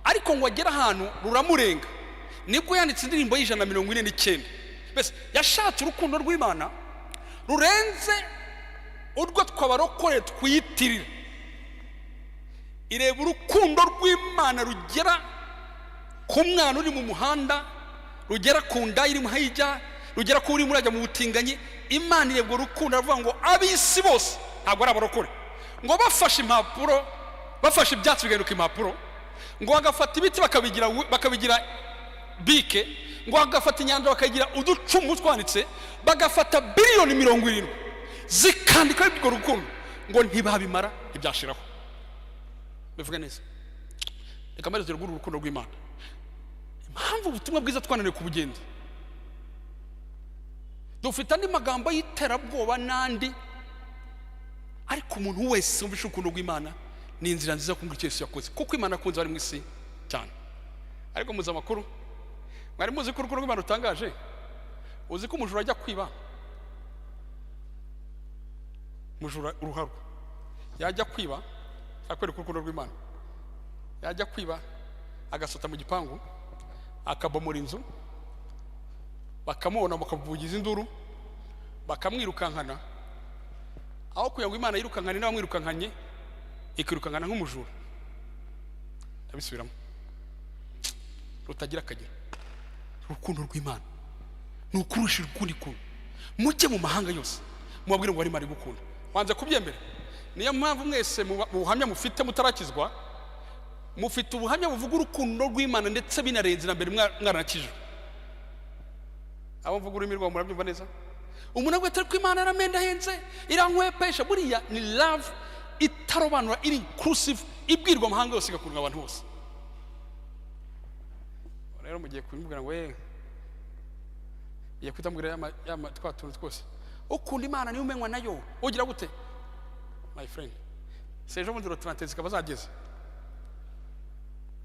ariko ngo agere ahantu ruramurenga, nibwo yanditse indirimbo y'149. Mbese yashatse urukundo rw'Imana rurenze urwo twabarokore twiyitirira. Ireba urukundo rw'Imana rugera ku mwana uri mu muhanda, rugera ku nda irimo hirya, rugera ku urimo urajya mu butinganyi. Imana ireba urwo rukundo, aravuga ngo ab'isi bose, ntabwo ari abarokore, ngo bafashe impapuro, bafashe ibyatsi bigahinduka impapuro, ngo bagafata ibiti bakabigira bike, ngo bagafata inyanja bakagira uducumu twanditse, bagafata biliyoni 70 zikandikaho urwo rukundo, ngo ntibabimara, ntibyashiraho. Bivuga neza. Reka mbaze rw'uru rukundo rw'Imana, impamvu ubutumwa bwiza twananiwe kubugenza. Dufite andi magambo y'iterabwoba n'andi, ariko umuntu wese wumvishe urukundo rw'Imana, ni inzira nziza kumva icyo Yesu yakoze, kuko Imana akunze bari mu isi cyane. Ariko muzi amakuru? Mwari muzi ko urukundo rw'Imana rutangaje? Uzi ko umujura ajya kwiba, umujura uruharwa yajya kwiba, akwereka urukundo rw'Imana, yajya kwiba agasota mu gipangu, akabomora inzu, bakamubona, bakavugiza induru, bakamwirukankana. Aho kugira ngo Imana yirukankane n'abamwirukankanye, ikirukankana nk'umujura. Ndabisubiramo: rutagira akagero. Urukundo rw'Imana ni ukurusha ukundi kuntu. Mujye mu mahanga yose, mubabwire ngo ari Imana igukunda. Wanze kubyemera. Niyo mpamvu mwese mu buhamya mufite mutarakizwa, mufite ubuhamya buvuga urukundo rw'Imana, ndetse binarenze na mbere mwaranakijwe. Abo mvuga ururimi rwabo murabyumva neza. Umuntu avuga ati ko Imana yaramendahenze, irankwepesha. Buriya ni love itarobanura, iri inclusive, ibwirwa amahanga yose, igakundwa abantu bose. Rero mugiye kubimubwira ngo yewe, ugiye kuhita mubwira yama twa tuntu twose. Ukunda Imana niwe umenywa nayo. Ugira gute, my friend? Se ejo bundi le 30 zikaba zageze,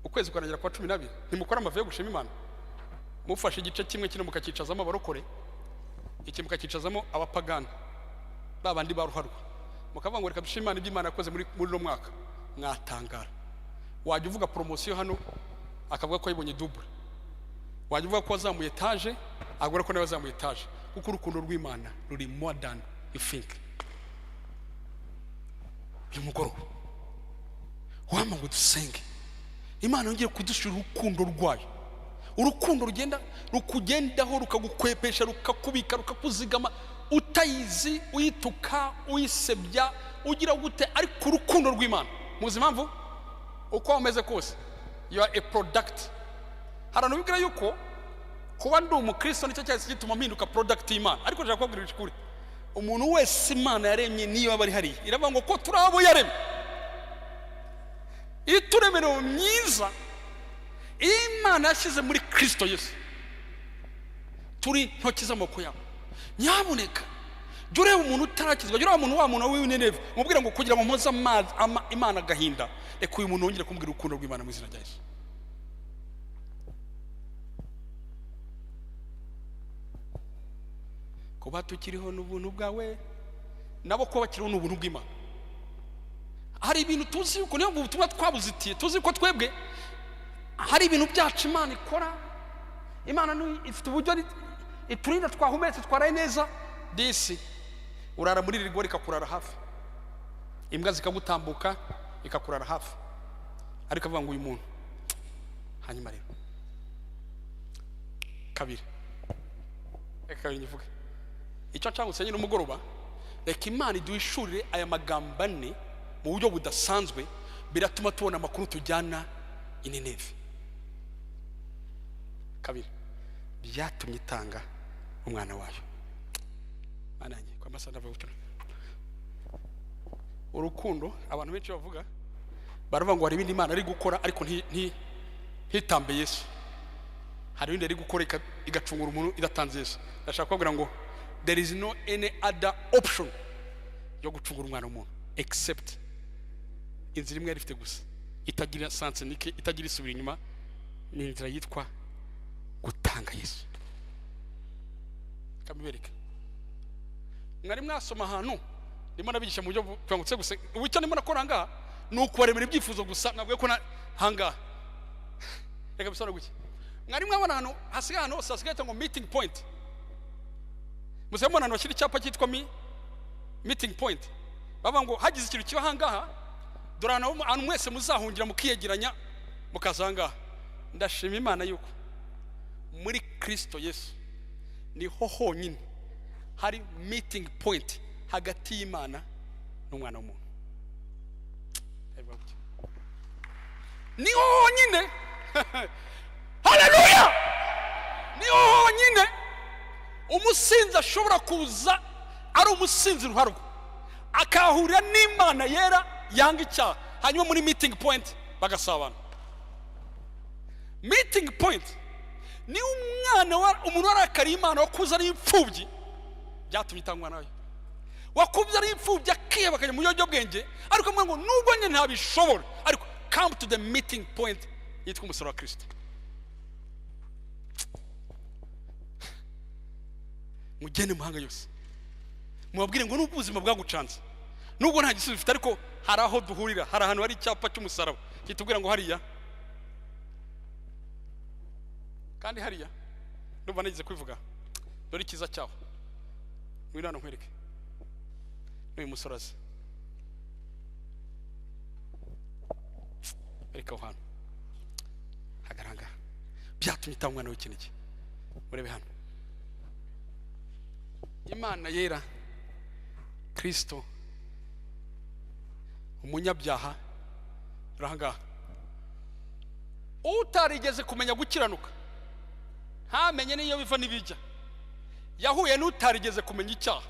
ukwezi kurangira kwa 12, ntimukora amavu yo gushima Imana? Mufashe igice kimwe kino mukakicazamo abarokore, iki mukakicazamo abapagani, ba bandi ba ruharwa, mukavuga ngo reka dushime Imana ibyo Imana yakoze muri uno mwaka, mwatangara. Wajya uvuga promotion hano, akavuga ko yibonye double. Wajya uvuga ko wazamuye etaje, agura ko nawe wazamuye etaje, kuko urukundo rw'Imana ruri more than you think. Uyu mugoroba wama ngo dusenge Imana yongere kudushyira urukundo rwayo, urukundo rugenda rukugendaho, rukagukwepesha, rukakubika, rukakuzigama, utayizi, uyituka, uyisebya, ugira gute, ariko urukundo rw'Imana. Muzi impamvu? Uko waba umeze kose, you are a product. Hari abantu bibwira yuko kuba ndi umukristo nicyo cyahise gituma mpinduka product y'Imana, ariko ndashaka kubabwira ukuri: umuntu wese Imana yaremye, niyo aba ari hariya, iravuga ngo ko turi abo yaremye, ituremerewe myiza Imana yashyize muri Kristo Yesu, turi intoki z'amaboko yabo. Nyabuneka jya ureba umuntu utarakizwa, jya ureba umuntu, wa muntu w'Inineve, mubwira ngo kugira ngo mpoze amazi Imana agahinda, reka uyu muntu wongere kumubwira urukundo rw'Imana mu izina rya Yesu. Kuba tukiriho n'ubuntu bwawe, nabo kuba bakiriho n'ubuntu bw'Imana. Hari ibintu tuzi yuko, niyo ubutumwa twabuzitiye, tuzi ko twebwe hari ibintu byacu Imana ikora. Imana ifite uburyo iturinda, twahumetse, twaraye neza. Disi urara muri rigori ikakurara hafi, imbwa zikagutambuka ikakurara hafi, ariko avuga ngo uyu muntu. Hanyuma rero kabiri, reka kabiri nyivuge icyo nshaka gusenye n'umugoroba. Reka Imana iduhishurire aya magambo ane mu buryo budasanzwe, biratuma tubona amakuru tujyana i Nineve. Kabiri, byatumye itanga umwana wayo. Mana yanjye, kwa masaha ndavuga gutyo. Urukundo abantu benshi bavuga, baravuga ngo hari ibindi Imana ari gukora, ariko ntitambe Yesu. Hari ibindi ari gukora igacungura umuntu idatanze Yesu. Ndashaka kubabwira ngo there is no any other option yo gucungura umwana w'umuntu except inzira imwe yari ifite gusa, itagira sens unique, itagira isubira inyuma, ni inzira yitwa gutanga Yesu. Kabibereke. Mwari mwasoma ahantu ndimo nabigisha mu buryo bwangutse gusa. Ubu icyo ndimo nakora ngaha ni ukubaremera ibyifuzo gusa. Nabwiye ko hangaha reka bisobanure gutya: mwari mwabona ahantu hasigaye, ahantu hose hasigaye ngo meeting point? Muze mubona ahantu bashyira icyapa cyitwa meeting point, bavuga ngo hagize ikintu kiba ahangaha, dore ahantu mwese muzahungira, mukiyegeranya, mukaza ahangaha. Ndashima Imana yuko muri Kristo Yesu niho honyine hari meeting point hagati y'Imana n'umwana w'umuntu. Ndabivuga gutya. Niho honyine. Haleluya! Niho honyine umusinzi ashobora kuza ari umusinzi ruharwa, akahahurira n'Imana yera yanga icyaha, hanyuma muri meeting point bagasabana. Meeting point ni umwana wa umuntu warakariye Imana, wakuze ari imfubyi. Byatumye itangwa nayo. Wakubye ari imfubyi, akiheba, akajya mu biyobyabwenge, ariko avuga ngo nubwo njye ntabishobora, ariko come to the meeting point yitwa umusaraba wa Kirisito. Mugende mu mahanga yose, mubabwire ngo nubwo ubuzima bwagucanze, nubwo nta gisubizo ufite, ariko hari aho duhurira, hari ahantu hari icyapa cy'umusaraba kitubwira ngo hariya. Kandi hariya ndumva nigeze kwivuga, dore icyiza cyaho. Ngwino hano nkwereke n'uyu musore azi. Bereka aho hantu hagaragara. Byatumye itanga umwana w'ikinege. Murebe hano, Imana yera, Kirisito umunyabyaha urahangaha, utarigeze kumenya gukiranuka, ntamenye n'iyo biva n'ibijya, yahuye n'utarigeze kumenya icyaha.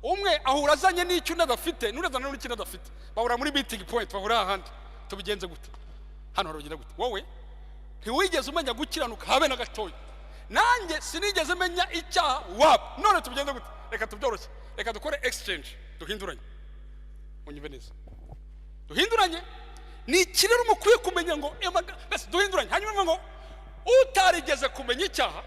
Umwe ahura azanye n'icyo undi adafite, n'undi azana n'ikindi adafite, bahura muri meeting point, bahura ahandi. Tubigenze gute? Hano harugera gute? Wowe ntiwigeze umenya gukiranuka habe na gatoya, nanjye sinigeze menya icyaha wabo. None tubigenze gute? Reka tubyoroshye, reka dukore exchange, duhinduranye. Unyumve neza, duhinduranye. Ni iki rero mukwiye kumenya ngo mbese duhinduranye? Hanyuma ngo utarigeze kumenya icyaha,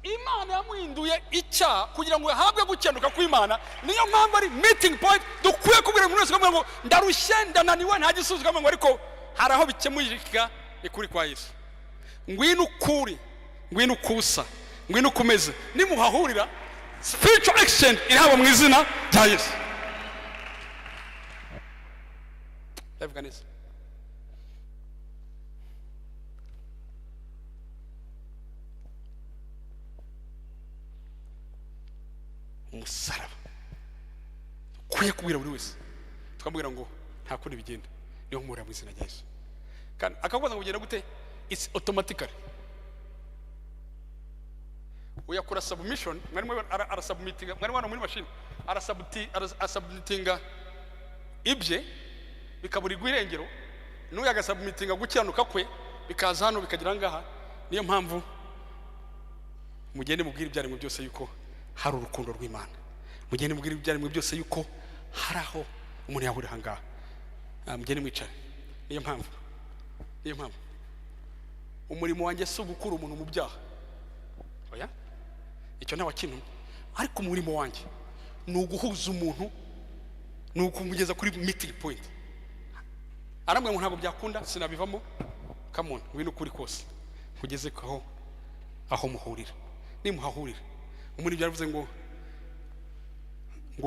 Imana yamuhinduye icyaha kugira ngo ahabwe gukiranuka kw'Imana. Niyo mpamvu ari meeting point dukwiye kubwira umuntu wese ngo ndarushye, ndananiwe, nta gisubizo, ngo ariko hari aho bikemurika, ni kuri kwa Yesu. Ngwino ukuri, ngwino ukusa, ngwino ukomeze. Nimuhahurira, spiritual exchange irahaba mu izina rya Yesu. Ndabivuga neza. Umusaraba ukwiye kubwira buri wese, tukamubwira ngo nta kundi bigenda, niyo nkumurira mu izina rya Yesu. Kandi akakubaza ngo bigenda gute? It's automatically. Uyakora submission, mwarimu arasubmitinga, mwarimu hano muri mashini arasubmitinga ibye bikaburirwa irengero, n'uyu agasubmitinga gukiranuka kwe, bikaza hano, bikagera ngaha. Niyo mpamvu mugende mubwire ibyaremwe byose yuko hari urukundo rw'Imana. Mugende mubwire ibyaremwe byose yuko hari aho umuntu yahurira aha ngaha. Mugende mwicare. Niyo mpamvu umurimo wanjye si ugukura umuntu mu byaha, oya, icyo ntawe wakintumye, ariko umurimo wanjye ni uguhuza umuntu, ni ukumugeza kuri meeting point. Arambwira ngo ntabwo byakunda, sinabivamo. Come on, ngwino ukuri kose kugeze aho muhurira. Nimuhahurira, umuntu yaravuze ngo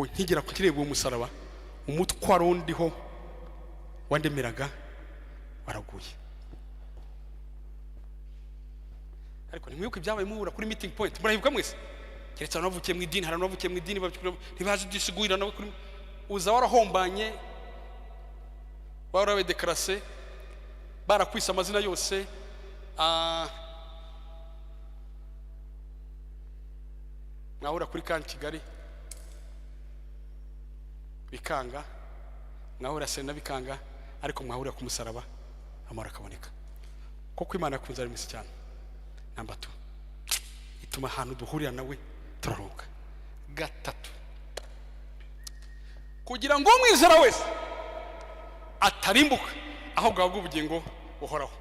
nkigera ku kirego umusaraba, umutwaro ndiho wandemeraga waraguye. Ariko ntimwibuke ibyabaye muhura kuri meeting point? Murahibuka mwese, keretse abantu bavukiye mu idini. Hari abantu bavukiye mu idini ntibazi disigurira nawe kuri uza warahombanye, warabaye déclassé, barakwise amazina yose. Mwahura kuri Camp Kigali bikanga, mwahura Serena bikanga, ariko mwahurira ku musaraba amahoro akaboneka, kuko Imana yakunze ari mwisi cyane. Number 2, ituma ahantu duhurira nawe turaruhuka. Gatatu, kugira ngo umwizera wese atarimbuka, ahubwo ahabwe ubugingo buhoraho.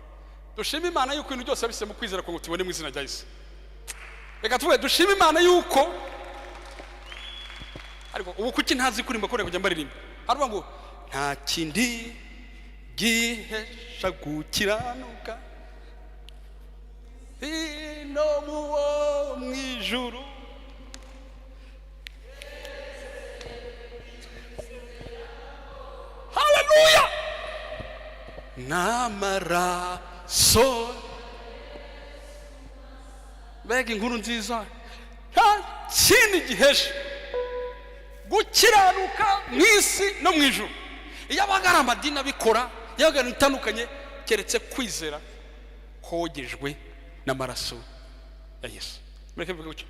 Dushime Imana yuko ibintu byose yabise mu kwizera ngo tubone mu izina rya Yesu. Reka tuvuge dushime Imana yuko. Ariko ubu kuki ntazi kuririmba? Kubera kujya mbaririmba, haravuga ngo nta kindi gihesha gukiranuka hino muwo mu ijuru. Haleluya! N'amaraso. Mbega inkuru nziza! Nta kindi gihesha gukiranuka mu isi no mu ijuru. Iyo abaga ari amadini abikora, yabaga ari itandukanye, keretse kwizera kogejwe n'amaraso ya Yesu. Mureke mvuge gutyo.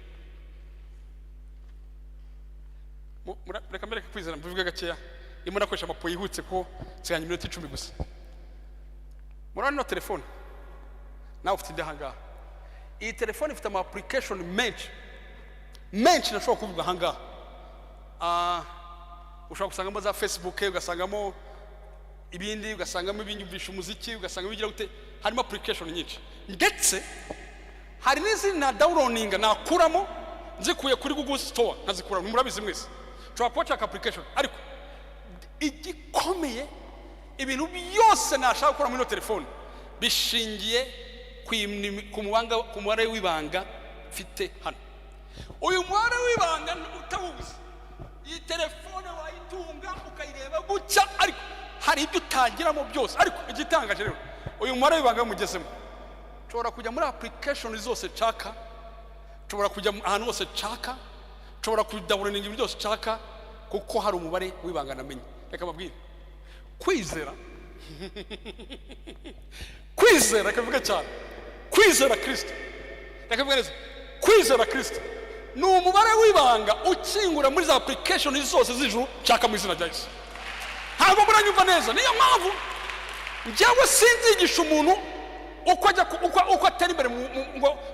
Reka mbereke kwizera, mbivuge gakeya. Ndimo nakoresha amapo yihutse ko nsigaranye iminota 10 gusa. Murabona ino telefone? Nawe ufite indi ahangaha. Iyi telefone ifite ama application menshi. Menshi nashobora kuvuga ahangaha. Ushobora gusangamo za Facebook, ugasangamo ibindi, ugasangamo ibinyumvisha umuziki, ugasangamo ibigira gute. Harimo application nyinshi, ndetse hari n'izindi na downloadinga nakuramo nzikuye kuri Google Store, nkazikura. Murabizi mwese, nshobora kuba nshaka application, ariko igikomeye, ibintu byose nashaka gukora muri ino telefone bishingiye ku mubare w'ibanga mfite hano. Uyu mubare w'ibanga utawuzi, iyi telefone wayitunga ukayireba gutya, ariko hari ibyo utagiramo byose. Ariko igitangaje rero, uyu mubare w'ibanga mugezemo, nshobora kujya muri application zose nshaka, nshobora kujya ahantu hose nshaka, nshobora kudownloadinga ibintu byose nshaka, kuko hari umubare w'ibanga namenye. Reka mbabwire, kwizera, kwizera, reka mvuge cyane, kwizera Kirisito, reka mvuge neza, kwizera Kirisito ni umubare w'ibanga ukingura muri za application zose z'ijuru nshaka, mu izina rya Yesu. Ntabwo muranyumva neza. Niyo mpamvu njyewe sinzigisha umuntu uko ajya uko atera imbere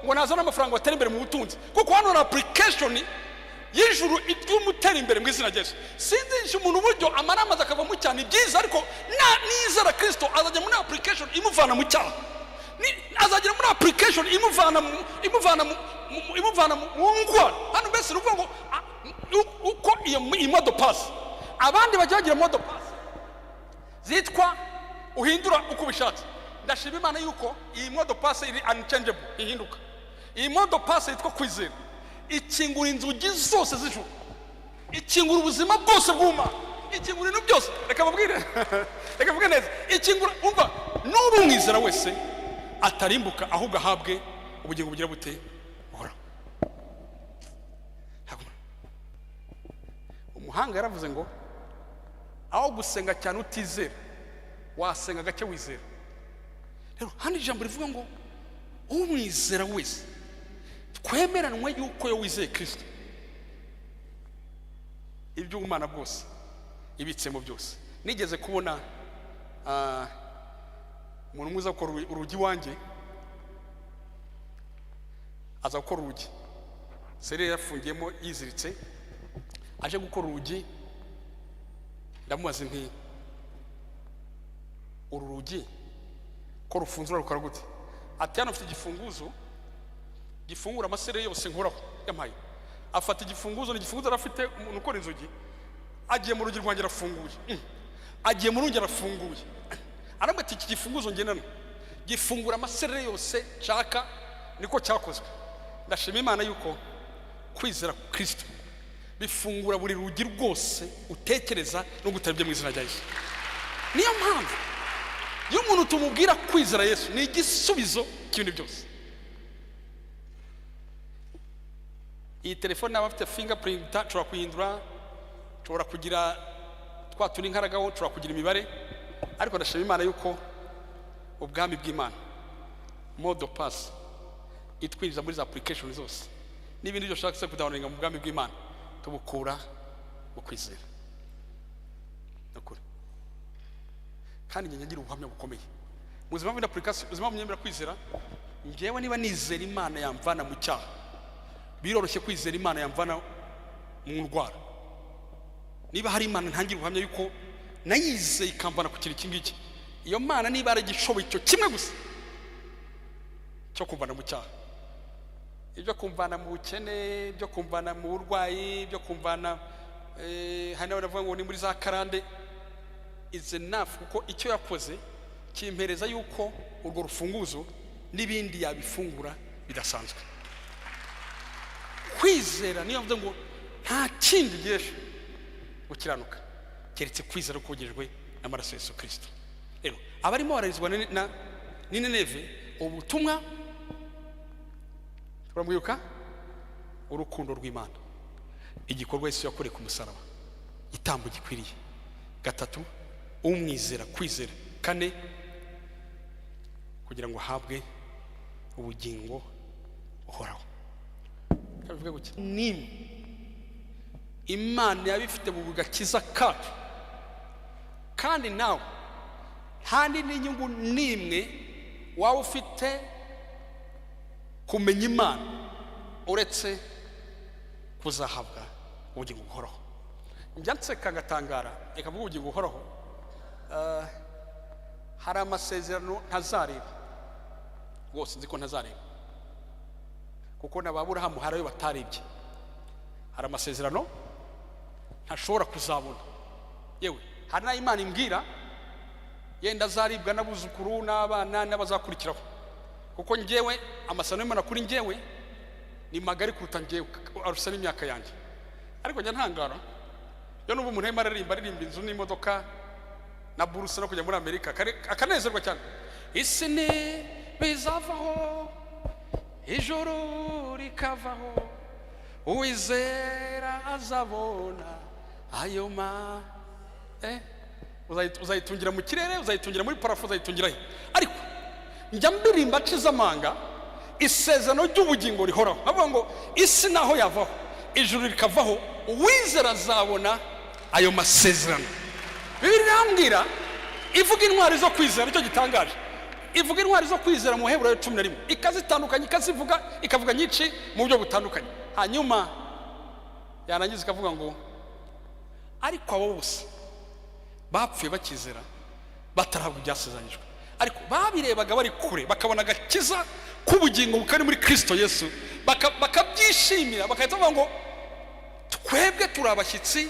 ngo nazane amafaranga ngo atere imbere mu butunzi, kuko hano hari application y'ijuru ituma utera imbere, mu izina rya Yesu. Sinzigisha umuntu uburyo amara amazi akava mu cyaha. Ni byiza, ariko nizera Kirisito azajya muri application imuvana mu cyaha. Azagera muri application imuvana mu ndwara hano. Mbese ni ukuvuga ngo uko iyo mot de passe, abandi bajya bagira mot de passe zitwa uhindura uko ubishatse. Ndashima Imana yuko iyi mot de passe iri unchangeable, ihinduka. Iyi mot de passe yitwa kwizera ikingura inzugi zose z'ijuru, ikingura ubuzima bwose bw'Imana, ikingura ibintu byose. Reka mbabwire, reka mvuge neza, ikingura. Umva, n'ubu umwizera wese atarimbuka, ahubwo ahabwe ubugingo bugira bute? Buhoraho. Umuhanga yaravuze ngo aho gusenga cyane utizera, wasenga gake wizera. Rero hano ijambo rivuga ngo umwizera wese, twemeranwe yuko iyo wizeye Kirisito, iby'ubumana bwose ibitsemo byose. Nigeze kubona umuntu umwe uza gukora urugi iwanjye. Aza gukora urugi, serire yafungiyemo yiziritse. Aje gukora urugi, ndamubaza nti: "Uru rugi ko rufunze, urarukora gute?" Ati: "Hano mfite igifunguzo gifungura amaserire yose nkoraho." Yampaye, afata igifunguzo, ni igifunguzo yari afite, umuntu ukora inzugi. Agiye mu rugi rwanjye arafunguye. Agiye mu rundi arafunguye. Arambwira ati: "Iki gifunguzo ngendana gifungura amaserire yose nshaka, niko cyakozwe." Ndashima Imana yuko kwizera Kirisito bifungura buri rugi rwose utekereza no gutabye, mu izina rya Yesu. Niyo mpamvu iyo umuntu tumubwira kwizera Yesu ni igisubizo cy'ibintu byose. Iyi telefone naba afite fingerprint, nshobora kuyihindura, nshobora kugira twa turi nkaragaho, nshobora kugira imibare, ariko ndashima Imana yuko ubwami bw'Imana, mot de passe itwinjiza muri za application zose n'ibindi byose ushaka kudownloadinga mu bwami bw'Imana, tubukura mu kwizera. Ni ukuri. Kandi njye ngira ubuhamya bukomeye mu buzima bw'indi application, ubuzima bw'imyemera kwizera. Njyewe niba nizera Imana yamvana mu cyaha, biroroshye kwizera Imana yamvana mu ndwara. Niba hari Imana ntangira ubuhamya yuko nayizeye ikamvana ku kintu iki ngiki, iyo Mana niba yaragishoboye icyo kimwe gusa cyo kumvana mu cyaha, ibyo kumvana mu bukene, ibyo kumvana mu burwayi, ibyo kumvana hari n'abandi bavuga ngo ni muri za karande, is enough, kuko icyo yakoze kimpereza yuko urwo rufunguzo n'ibindi yabifungura bidasanzwe. Kwizera niyo mvuze ngo nta kindi gihesha gukiranuka keretse kwizera kogejwe n'amaraso ya Yesu Kirisito. Rero abarimo bararizwa n'Ineneve, ubutumwa turamwibuka, urukundo rw'Imana, igikorwa Yesu yakoreye ku musaraba, igitambo gikwiriye. Gatatu, umwizera, kwizera. Kane, kugira ngo ahabwe ubugingo buhoraho. Reka bivuge gutya, nimwe Imana yabifite mu gakiza kacu, kandi nawe nta n'indi nyungu n'imwe waba ufite kumenya Imana uretse Kuzahabwa ubugingo buhoraho. Njya nseka ngatangara. Reka mvuge ubugingo buhoraho. Hari amasezerano ntazareba rwose, nzi ko ntazareba, kuko na ba Burahamu hari ayo batarebye. Hari amasezerano ntashobora kuzabona. Yewe, hari n'ayo Imana imbwira yenda azaribwa n'abuzukuru n'abana n'abazakurikiraho, kuko njyewe amasezerano y'Imana kuri njyewe ni magari kuruta njyewe, arusha n'imyaka yanjye. Ariko njya ntangara iyo n'ubu umuntu arimo aririmba, aririmba inzu n'imodoka na buruse no kujya muri Amerika, akanezerwa cyane. Isi ni bizavaho, ijuru rikavaho, uwizera azabona ayo ma uzayitungira mu kirere, uzayitungira muri plafond, uzayitungira he? Ariko njya mbirimba acize amanga isezerano ry'ubugingo rihoraho, bavuga ngo isi naho yavaho, ijuru rikavaho, uwizera azabona ayo masezerano. Bibiliya irambwira, ivuga intwari zo kwizera. Nicyo gitangaje. Ivuga intwari zo kwizera mu Heburayo 11, ikazitandukanya, ikazivuga, ikavuga nyinshi mu buryo butandukanye. Hanyuma yarangiza ikavuga ngo ariko abo bose bapfuye bakizera, batarahabwa ibyasezeranyijwe, ariko babirebaga bari kure, bakabona agakiza k'ubugingo bukari muri Kirisito Yesu, bakabyishimira, bagahita bavuga ngo twebwe turi abashyitsi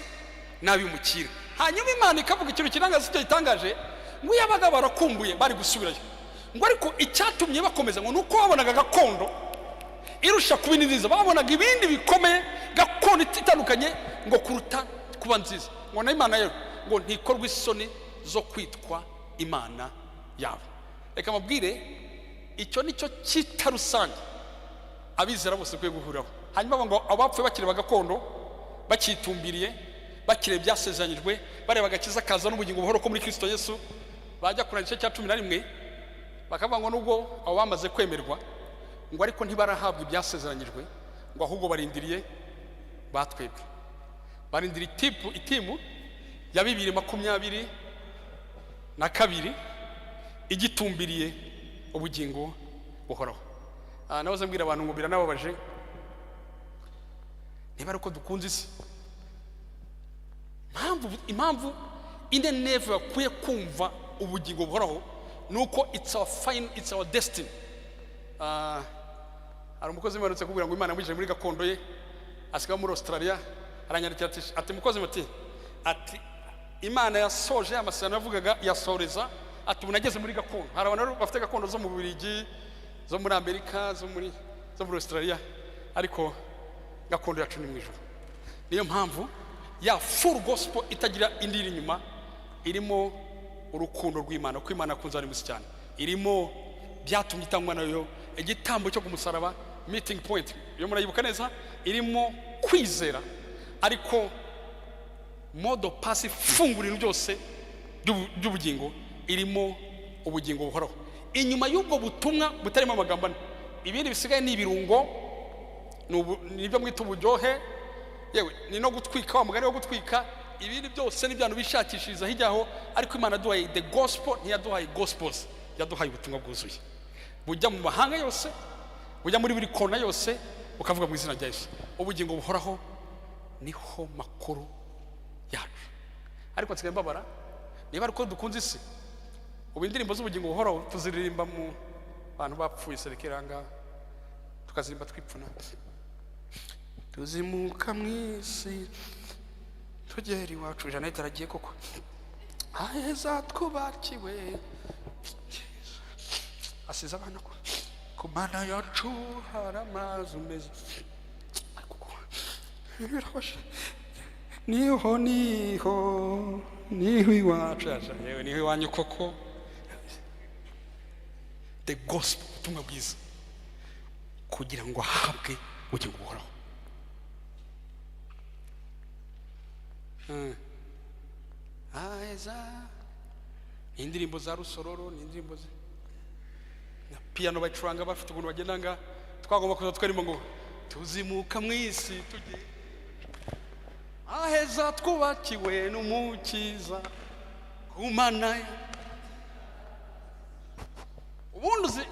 n'abimukira. Hanyuma Imana ikavuga ikintu kirangaza icyo gitangaje, ngo iyo abaga barakumbuye bari gusubirayo, ngo ariko icyatumye bakomeza ngo ni uko babonaga gakondo irusha kuba indi nziza. Babonaga ibindi bikomeye, gakondo itandukanye ngo kuruta kuba nziza. Ngo na Imana rero ngo ntikorwe isoni zo kwitwa Imana yabo. Reka mabwire, icyo ni cyo cyita rusange abizera bose bakwiye guhuriraho. Hanyuma bavuga ngo abapfuye bakireba gakondo, bakitumbiriye, bakireba ibyasezeranyijwe, bareba agakiza kaza n'ubugingo buhoro ko muri Kirisito Yesu, bajya kureba igice cya 11, bakavuga ngo nubwo abo bamaze kwemerwa, ngo ariko ntibarahabwa ibyasezeranyijwe, ngo ahubwo barindiriye batwebwe, barindiriye itimu ya 2022 igitumbiriye ubugingo buhoraho. Nahoze mbwira abantu ngo biranababaje, niba ari uko dukunze isi. Impamvu ine neve bakwiye kumva ubugingo buhoraho ni uko it's our fine, it's our destiny. Hari umukozi umerutse kubwira ngo Imana yamwinjije muri gakondo ye, asigaye muri Australia. Aranyandikira ati mukozi, ati Imana yasoje amasezerano yavugaga, yasoreza, ati ubu nageze muri gakondo. Hari abantu rero bafite gakondo zo mu Bubiligi, zo muri Amerika, zo muri Australia, ariko gakondo yacu ni mu ijuru. Niyo mpamvu ya full gospel itagira indi iri inyuma irimo urukundo rw'Imana, kuko Imana yakunze ari musi cyane, irimo byatumye itangwa nayo igitambo cyo ku musaraba, meeting point iyo murayibuka neza, irimo kwizera, ariko mot de passe ifungura ibintu byose by'ubugingo irimo ubugingo buhoraho. Inyuma y'ubwo butumwa butarimo amagambo ane, ibindi bisigaye ni ibirungo, ni ibyo mwita uburyohe, yewe ni no gutwika, wa mugani wo gutwika. Ibindi byose ni ibyantu bishakishiriza hirya aho. Ariko Imana yaduhaye the gospel, ntiyaduhaye gospels, yaduhaye ubutumwa bwuzuye bujya mu mahanga yose, bujya muri buri kona yose, bukavuga mu izina rya Yesu ubugingo buhoraho. Niho makuru yacu. Ariko nsigaye mbabara, niba ari uko dukunze isi. Ubu indirimbo z'ubugingo buhoraho tuziririmba mu bantu bapfuye, serekeranga tukazirimba twipfuna, tuzimuka mu isi tugera iwacu. Jeannette aragiye koko, aheza twubakiwe, asize abana ku Mana yacu hari amazu meza. Ariko birababaje. Niho niho niho iwacu. Yaje, yewe niho iwanyu koko. The gospel, ubutumwa bwiza, kugira ngo ahabwe ubugingo buhoraho. Aheza ni indirimbo za rusororo, ni indirimbo na piyano bacuranga, bafite ukuntu bagenda nga twagomba kuza twarimo ngo tuzimuka mu isi tujye aheza twubakiwe n'Umukiza ku Mana ye. Ubundi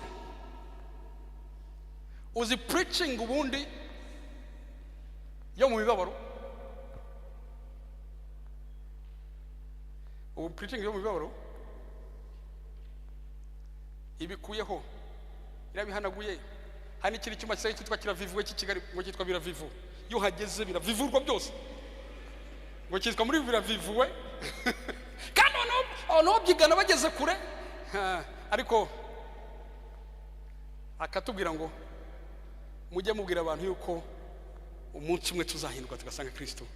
uzi preaching ubundi Yo mu mibabaro, ubu preaching yo mu mibabaro ibikuyeho, irabihanaguye. Hari n'ikindi cyuma gisigaye cyitwa kiravivuwe cy'i Kigali, ngo cyitwa biravivu. Iyo uhageze biravivurwa byose, ngo cyitwa muri biravivuwe. Kandi abantu babyigana bageze kure. Ha, ariko akatubwira ngo mujye mubwira abantu yuko umunsi umwe tuzahinduka tugasanga Kristo,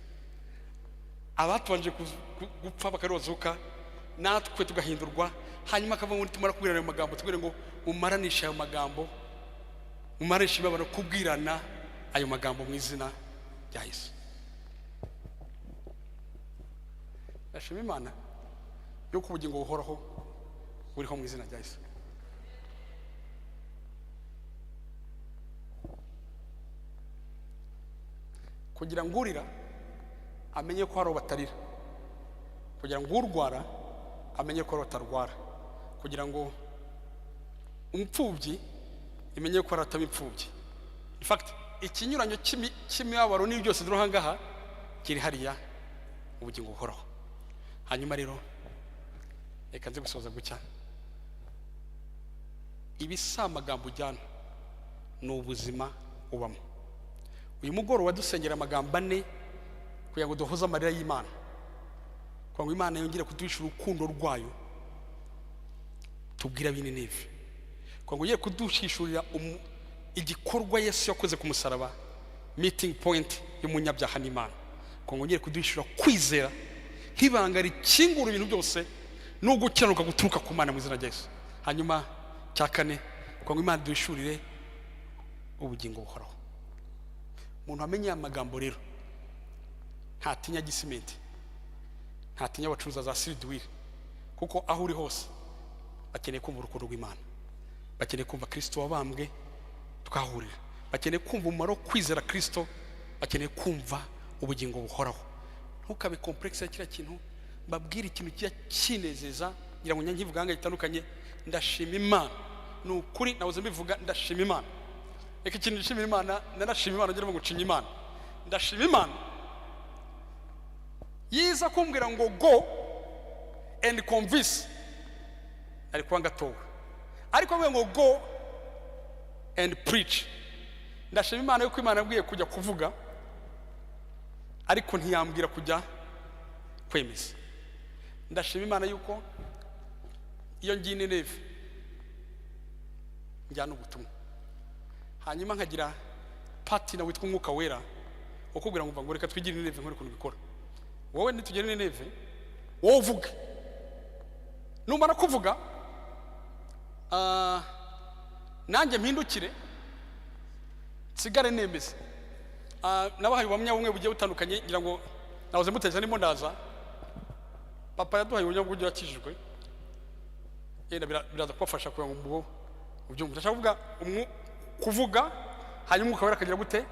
abatubanje gupfa bakarozuka, natwe tugahindurwa. Hanyuma akavuga ngo nitumara kubwirana ayo magambo, tubwire ngo mumaranishe ayo magambo, mumaranishe imibabaro, kubwirana ayo magambo mu izina rya Yesu. Ndashima Imana yuko ubugingo buhoraho buriho mu izina rya Yesu. Kugira ngo urira amenye ko hari uwo batarira, kugira ngo urwara amenye ko hari uwo batarwara, kugira ngo umupfubyi imenye ko hari ataba imfubyi. In fact, ikinyuranyo cy'imibabaro n'ibi byose turi aha ngaha kiri hariya ubugingo buhoraho. Hanyuma rero reka nze gusoza gutya. Ibi si amagambo ujyana, ni ubuzima ubamo. Uyu mugoroba dusengera amagambo ane kugira ngo duhoze amarira y'Imana, kugira ngo Imana yongere kuduhisha urukundo rwayo, tubwire ab'i Nineve, kugira ngo yongere kuduhishurira igikorwa Yesu yakoze ku musaraba, meeting point y'umunyabyaha n'Imana, kugira ngo yongere kuduhishura kwizera nk'ibanga rikingura ibintu byose no gukiranuka guturuka ku Mana mu izina rya Yesu. Hanyuma cya kane, kugira ngo Imana iduhishurire ubugingo buhoraho. Umuntu wamenye aya magambo rero ntatinya gisimenti, ntatinya abacuruza za siriduwiri, kuko aho uri hose bakeneye kumva urukundo rw'Imana, bakeneye kumva Kristo wabambwe twahurira, bakeneye kumva umumaro wo kwizera Kristo, bakeneye kumva ubugingo buhoraho. Ntukabe complexe ya kiriya kintu. Mbabwire ikintu kijya kinezeza, ngira ngo nkivuga ahangaha gitandukanye. Ndashima Imana, ni ukuri nahoze mbivuga, ndashima Imana. Reka ikintu nshimira Imana, nanashima Imana ngira ngo nshimye Imana. Ndashima Imana yiza kumbwira ngo go and convince, ari kuba ngatowe, ariko avuga ngo go and preach. Ndashima Imana yuko Imana yambwiye kujya kuvuga, ariko ntiyambwira kujya kwemeza. Ndashima Imana yuko iyo ngiye i Nineve njyana ubutumwa, hanyuma nkagira partner witwa Umwuka Wera ukubwira ngo reka twigire i Nineve, nkore ukuntu bikora. Wowe nitugere i Nineve, wowe uvuge, numara kuvuga nanjye mpindukire nsigare nemeza. Nabahaye ubuhamya bumwe bugiye butandukanye, ngira ngo nahoze mutekereza ndimo ndaza. Papa yaduhaye ubuhamya bw'uburyo yakijijwe, yenda biraza kubafasha kugira ngo mubo mubyumve. Ndashaka kuvuga kuvuga, hanyuma Umwuka Wera akagira gute?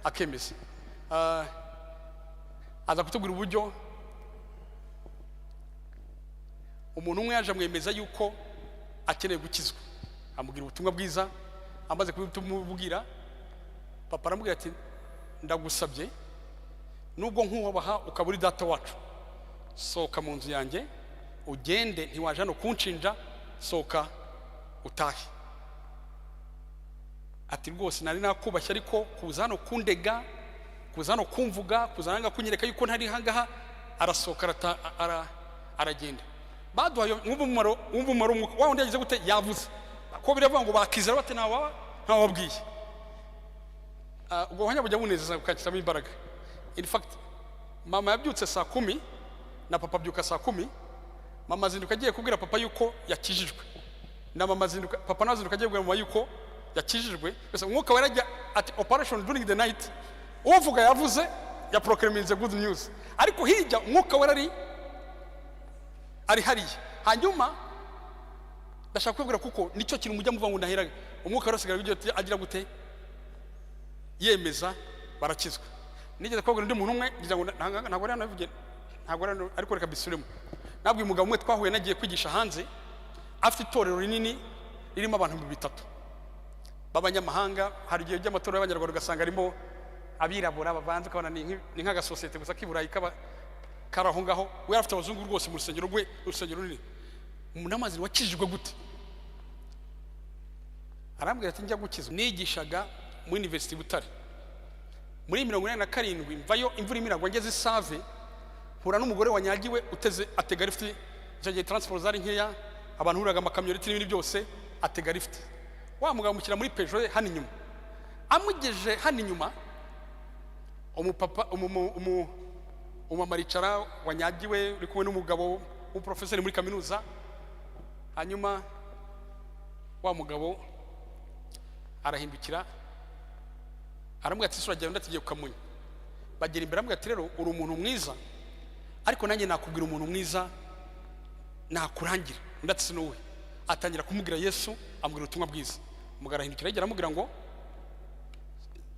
Akemeza. Aza kutubwira uburyo umuntu umwe yaje amwemeza yuko akeneye gukizwa, amubwira ubutumwa bwiza. Amaze kubimubwira, papa aramubwira ati ndagusabye, nubwo nkubaha ukaba uri data wacu, sohoka mu nzu yanjye ugende, ntiwaje hano kunshinja, sohoka utahe. Ati rwose nari nakubashye, ariko kuza hano kundega, kuza hano kumvuga, kuza hano kunyereka yuko ntari ahangaha. Arasohoka, aragenda. Baduhaye wumva umumaro, wumva umumaro w'umwuka wa wundi yagize gute? Yavuze ko biravuga ngo bakizera bate ntawe wababwiye. Ubwo buhamya bujya bunezeza bukakiramo imbaraga. In fact, mama yabyutse saa 10 na papa abyuka saa 10. Mama azinduka agiye kubwira papa yuko yakijijwe, na mama azinduka, papa nawe azinduka agiye kubwira mama yuko yakijijwe. Mbese Umwuka Wera ajya ati operation during the night. Uvuga yavuze, ya proclaiminze good news, ariko hirya Umwuka Wera ari hariya. Hanyuma ndashaka kubabwira, kuko nicyo kintu mujya muvuga ngo ndahera, Umwuka Wera asigara agira gute? Yemeza, barakizwa. Nigeze kubabwira undi muntu umwe, ngira ngo ntabwo ari nabivuge, ntabwo ari, ariko reka bisubiremo. Nabwiye umugabo umwe twahuye nagiye kwigisha hanze, afite itorero rinini ririmo abantu 3000 b'abanyamahanga. Hari igihe by'amatorero y'abanyarwanda ugasanga harimo Abirabura bavanze, ukabona ni nk'agasosiyete gusa k'i Burayi kaba kari aho ngaho. We yari afite abazungu rwose mu rusengero rwe, urusengero runini. Umuntu amazi, wakijijwe gute? Arambwira ati: "Njya gukizwa nigishaga muri University Butare muri 87, mvayo imvura irimo iragwa, ngeze i Save mpura n'umugore wanyagiwe uteze, atega lift. Icyo gihe transport zari nkeya, abantu huriraga amakamyoneti n'ibindi byose. Atega lift, wa mugabo amushyira muri Peugeot ye hano inyuma. Amugejeje hano inyuma, umupapa umumama aricara wanyagiwe, uri kumwe n'umugabo w'umuprofeseri muri kaminuza. Hanyuma wa mugabo arahindukira aramubwira ati: 'Isura undi atigiye kukamunya.' Bagera imbere, aramubwira ati: 'Rero uri umuntu mwiza, ariko nanjye nakubwira umuntu mwiza nakurangira.' Undi ati: 'Sinuwe.' Atangira kumubwira Yesu, amubwira ubutumwa bwiza. Umugabo arahindukira yegera aramubwira ngo: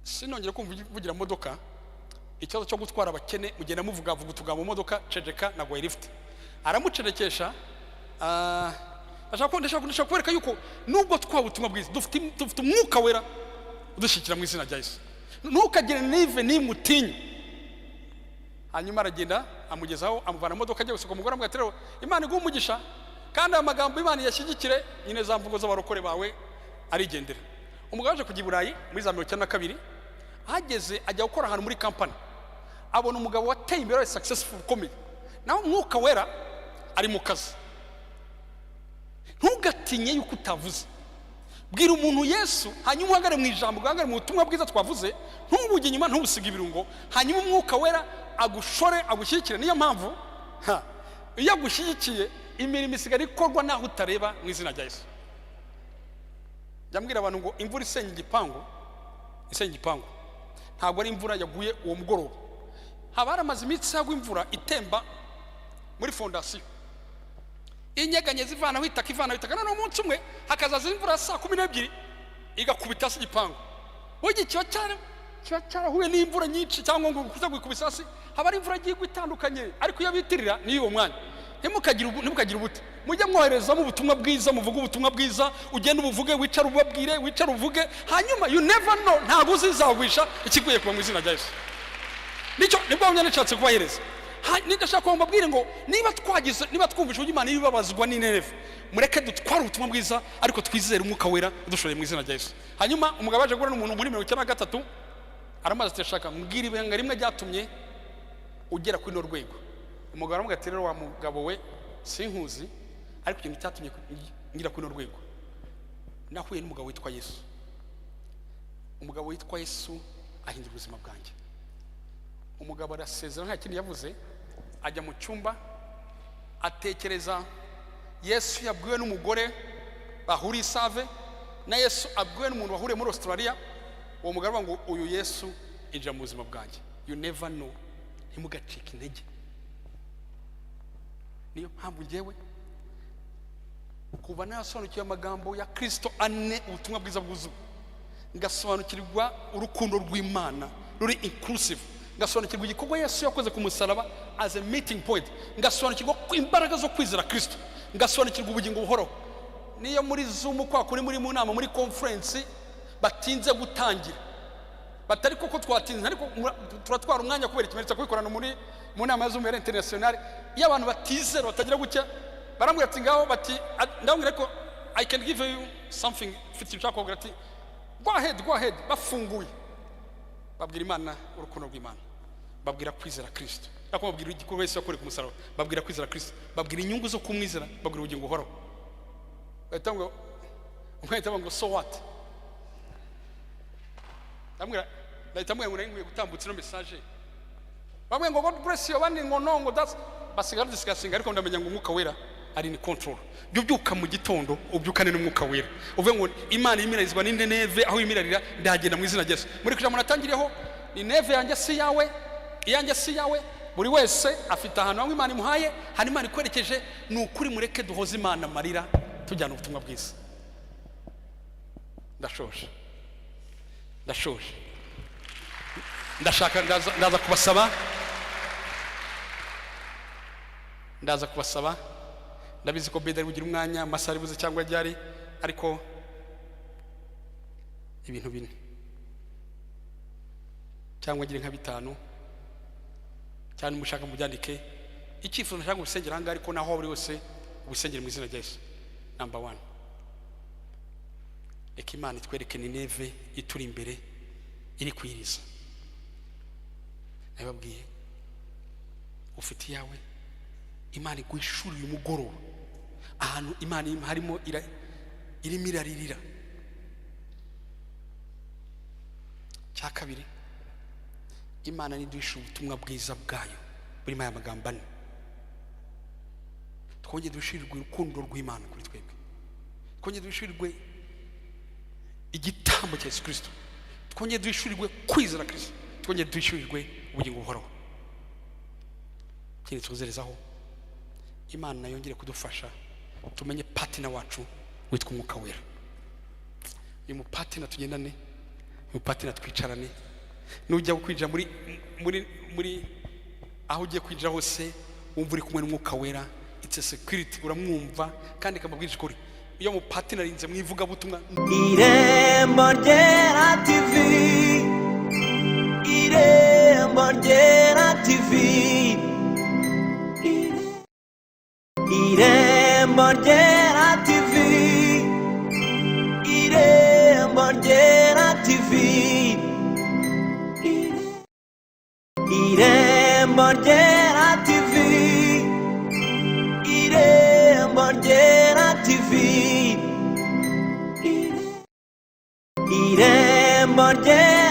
'Sinongere kumva uvugira mu modoka. Ikibazo cyo gutwara abakene mugenda muvuga vuga utugambo mu modoka, ceceka, naguhaye lift.' Aramucecekesha. Ndashaka kubereka yuko nubwo twaba ubutumwa bwiza, dufite Umwuka Wera udushyigikira mu izina rya Yesu. Ntukagire nive nimwe utinye." Hanyuma aragenda amugezaho, amuvana mu modoka, agiye gusuka. Umugore amubwira ati: 'Rero Imana iguhe umugisha, kandi aya magambo Imana iyashyigikire nyine, za mvugo z'abarokore bawe.' Arigendera. Umugabo aje kujya i Burayi muri za 92. Ahageze ajya gukora ahantu muri kampani, abona umugabo wateye imbere, wabaye successful ukomeye, naho Umwuka Wera ari mu kazi. Ntugatinye yuko utavuze. Bwira umuntu Yesu, hanyuma uhagare mu ijambo, uhagare mu butumwa bwiza twavuze, ntubuge inyuma, ntubusige ibirungo, hanyuma Umwuka Wera agushore, agushyigikire. Niyo mpamvu iyo agushyigikiye imirimo isigara ikorwa naho utareba mu izina rya Yesu. Jya mbwira abantu ngo imvura isenya igipangu, isenya igipangu ntabwo ari imvura yaguye uwo mugoroba. Haba haramaze iminsi hagwa imvura itemba muri fondasiyo, inyeganyeza, ivanaho itaka, ivanaho itaka. Noneho umunsi umwe hakazaza imvura saa 12 igakubita hasi igipangu. Burya kiba cyarahuye n'imvura nyinshi, cyangwa ngo kuza gukubita hasi, haba ari imvura igiye igwa itandukanye. Ariko iyo bitirira ni uwo mwanya. Ntimukagire ubute, mujye mwoherezamo ubutumwa bwiza, muvuge ubutumwa bwiza, ugende ubuvuge, wicare ubabwire, wicare uvuge. Hanyuma you never know, ntabwo uzizagwisha ikikwiye kuba mu izina rya Yesu. Nicyo nibwo buhamya nishatse kubahereza. Ndashaka ko mbabwire ngo niba twagize, niba twumvise uburyo Imana ibabazwa n'Ineve, mureke dutware ubutumwa bwiza, ariko twizere Umwuka Wera udushoreye mu izina rya Yesu. Hanyuma umugabo aje guhura n'umuntu muri 93, aramubaza ati: 'Shaka mbwira ibanga rimwe ryatumye ugera kuri runo rwego.' Umugabo aramubwira ati: 'Rero wa mugabo we, sinkuzi, ariko ikintu cyatumye ngira kuri runo rwego, nahuye n'umugabo witwa Yesu. Umugabo witwa Yesu ahindura ubuzima bwanjye.' Umugabo arasezera, nta kindi yavuze, ajya mu cyumba atekereza Yesu yabwiwe n'umugore bahuriye i Save na Yesu abwiwe n'umuntu wahuriye muri Australia. Uwo mugabo aravuga ngo: 'Uyu Yesu injira mu buzima bwanjye.' You never know, ntimugacike intege. Niyo mpamvu ngewe kuva nasobanukiwe amagambo ya Kirisito ane, ubutumwa bwiza bwuzuye, ngasobanukirwa urukundo rw'Imana ruri inclusive, ngasobanukirwa igikorwa Yesu yakoze ku musaraba as a meeting point, ngasobanukirwa ko imbaraga zo kwizera Kirisito, ngasobanukirwa ubugingo buhoraho, niyo muri Zoom kwa kuri muri mu nama, muri conference batinze gutangira, batari koko twatinze, ariko turatwara umwanya kubera ikimenyetso kubikorana muri mu nama ya Zoom ya international. Iyo abantu batizera, batagira gutya, barambwira ati ngaho bati, ndababwira ko I can give you something, mfite ikintu nshaka kubabwira. Ati: 'Go ahead, go ahead.' Bafunguye, babwira Imana urukundo rw'Imana, babwira kwizera Kristo, ariko babwira igikorwa Yesu yakoreye ku musaraba, babwira kwizera Kristo, babwira inyungu zo kumwizera, babwira ubugingo buhoraho. Bahita ngo umwe ahita avuga ngo: 'So what?' Ndamubwira, ndahita mbwira ngo nari nkwiye gutambutsa ino message. Bamwe ngo: 'God bless you,' abandi ngo: 'No,' ngo that's basigara discussing. Ariko ndamenya ngo Umwuka Wera ari in control. Jya ubyuka mu gitondo ubyukane n'Umwuka Wera, uvuge ngo: 'Imana imirarizwa n'Ineve, aho imirarira ndahagenda mu izina rya Yesu.' Muri ijambo natangiriyeho, Nineve yanjye si yawe, iyanjye si yawe. Buri wese afite ahantu hamwe Imana imuhaye, hari Imana ikwerekeje. Ni ukuri, mureke duhoze Imana amarira tujyana ubutumwa bwiza. Ndashoje, ndashoje. Ndashaka ndaza kubasaba, ndaza kubasaba. Ndabizi ko beda ari bugire umwanya, amasaha ari buze cyangwa ryari, ariko ibintu bine cya mbere, Cyangwa ngire nka bitanu, cyangwa mushaka mubyandike. Icyifuzo nashaka ubusengera ahangaha, ariko naho waba uri hose ubusengere mu izina rya Yesu. Number one, reka Imana itwereke Nineve ituri imbere iri kwiriza. Nababwiye, ufite iyawe. Imana iguhishuriye umugoroba ahantu Imana harimo irimo iraririra. Cya kabiri, Imana niduhishura ubutumwa bwiza bwayo burimo aya magambo ane, twongere duhishurirwe urukundo rw'Imana kuri twebwe, twongere duhishurirwe igitambo cya Yesu Kirisito, twongere duhishurirwe kwizera Kirisito, twongere duhishurirwe ubugingo buhoraho. Ikindi tuzerezaho, Imana yongere kudufasha tumenye partner wacu witwa Umwuka Wera. Uyu mupartner tugendane, uyu mupartner twicarane. Nujya kwinjira muri aho ugiye kwinjira hose, wumva uri kumwe n'Umwuka Wera. It's a security, uramwumva. Kandi kamabwije ukuri, iyo mupartnerinze mu ivugabutumwa. Irembo Ryera TV, Irembo Ryera TV, Irembo Ryera TV, Irembo Ryera TV, Irembo Ryera TV, Irembo Ryera TV, Irembo Ryera.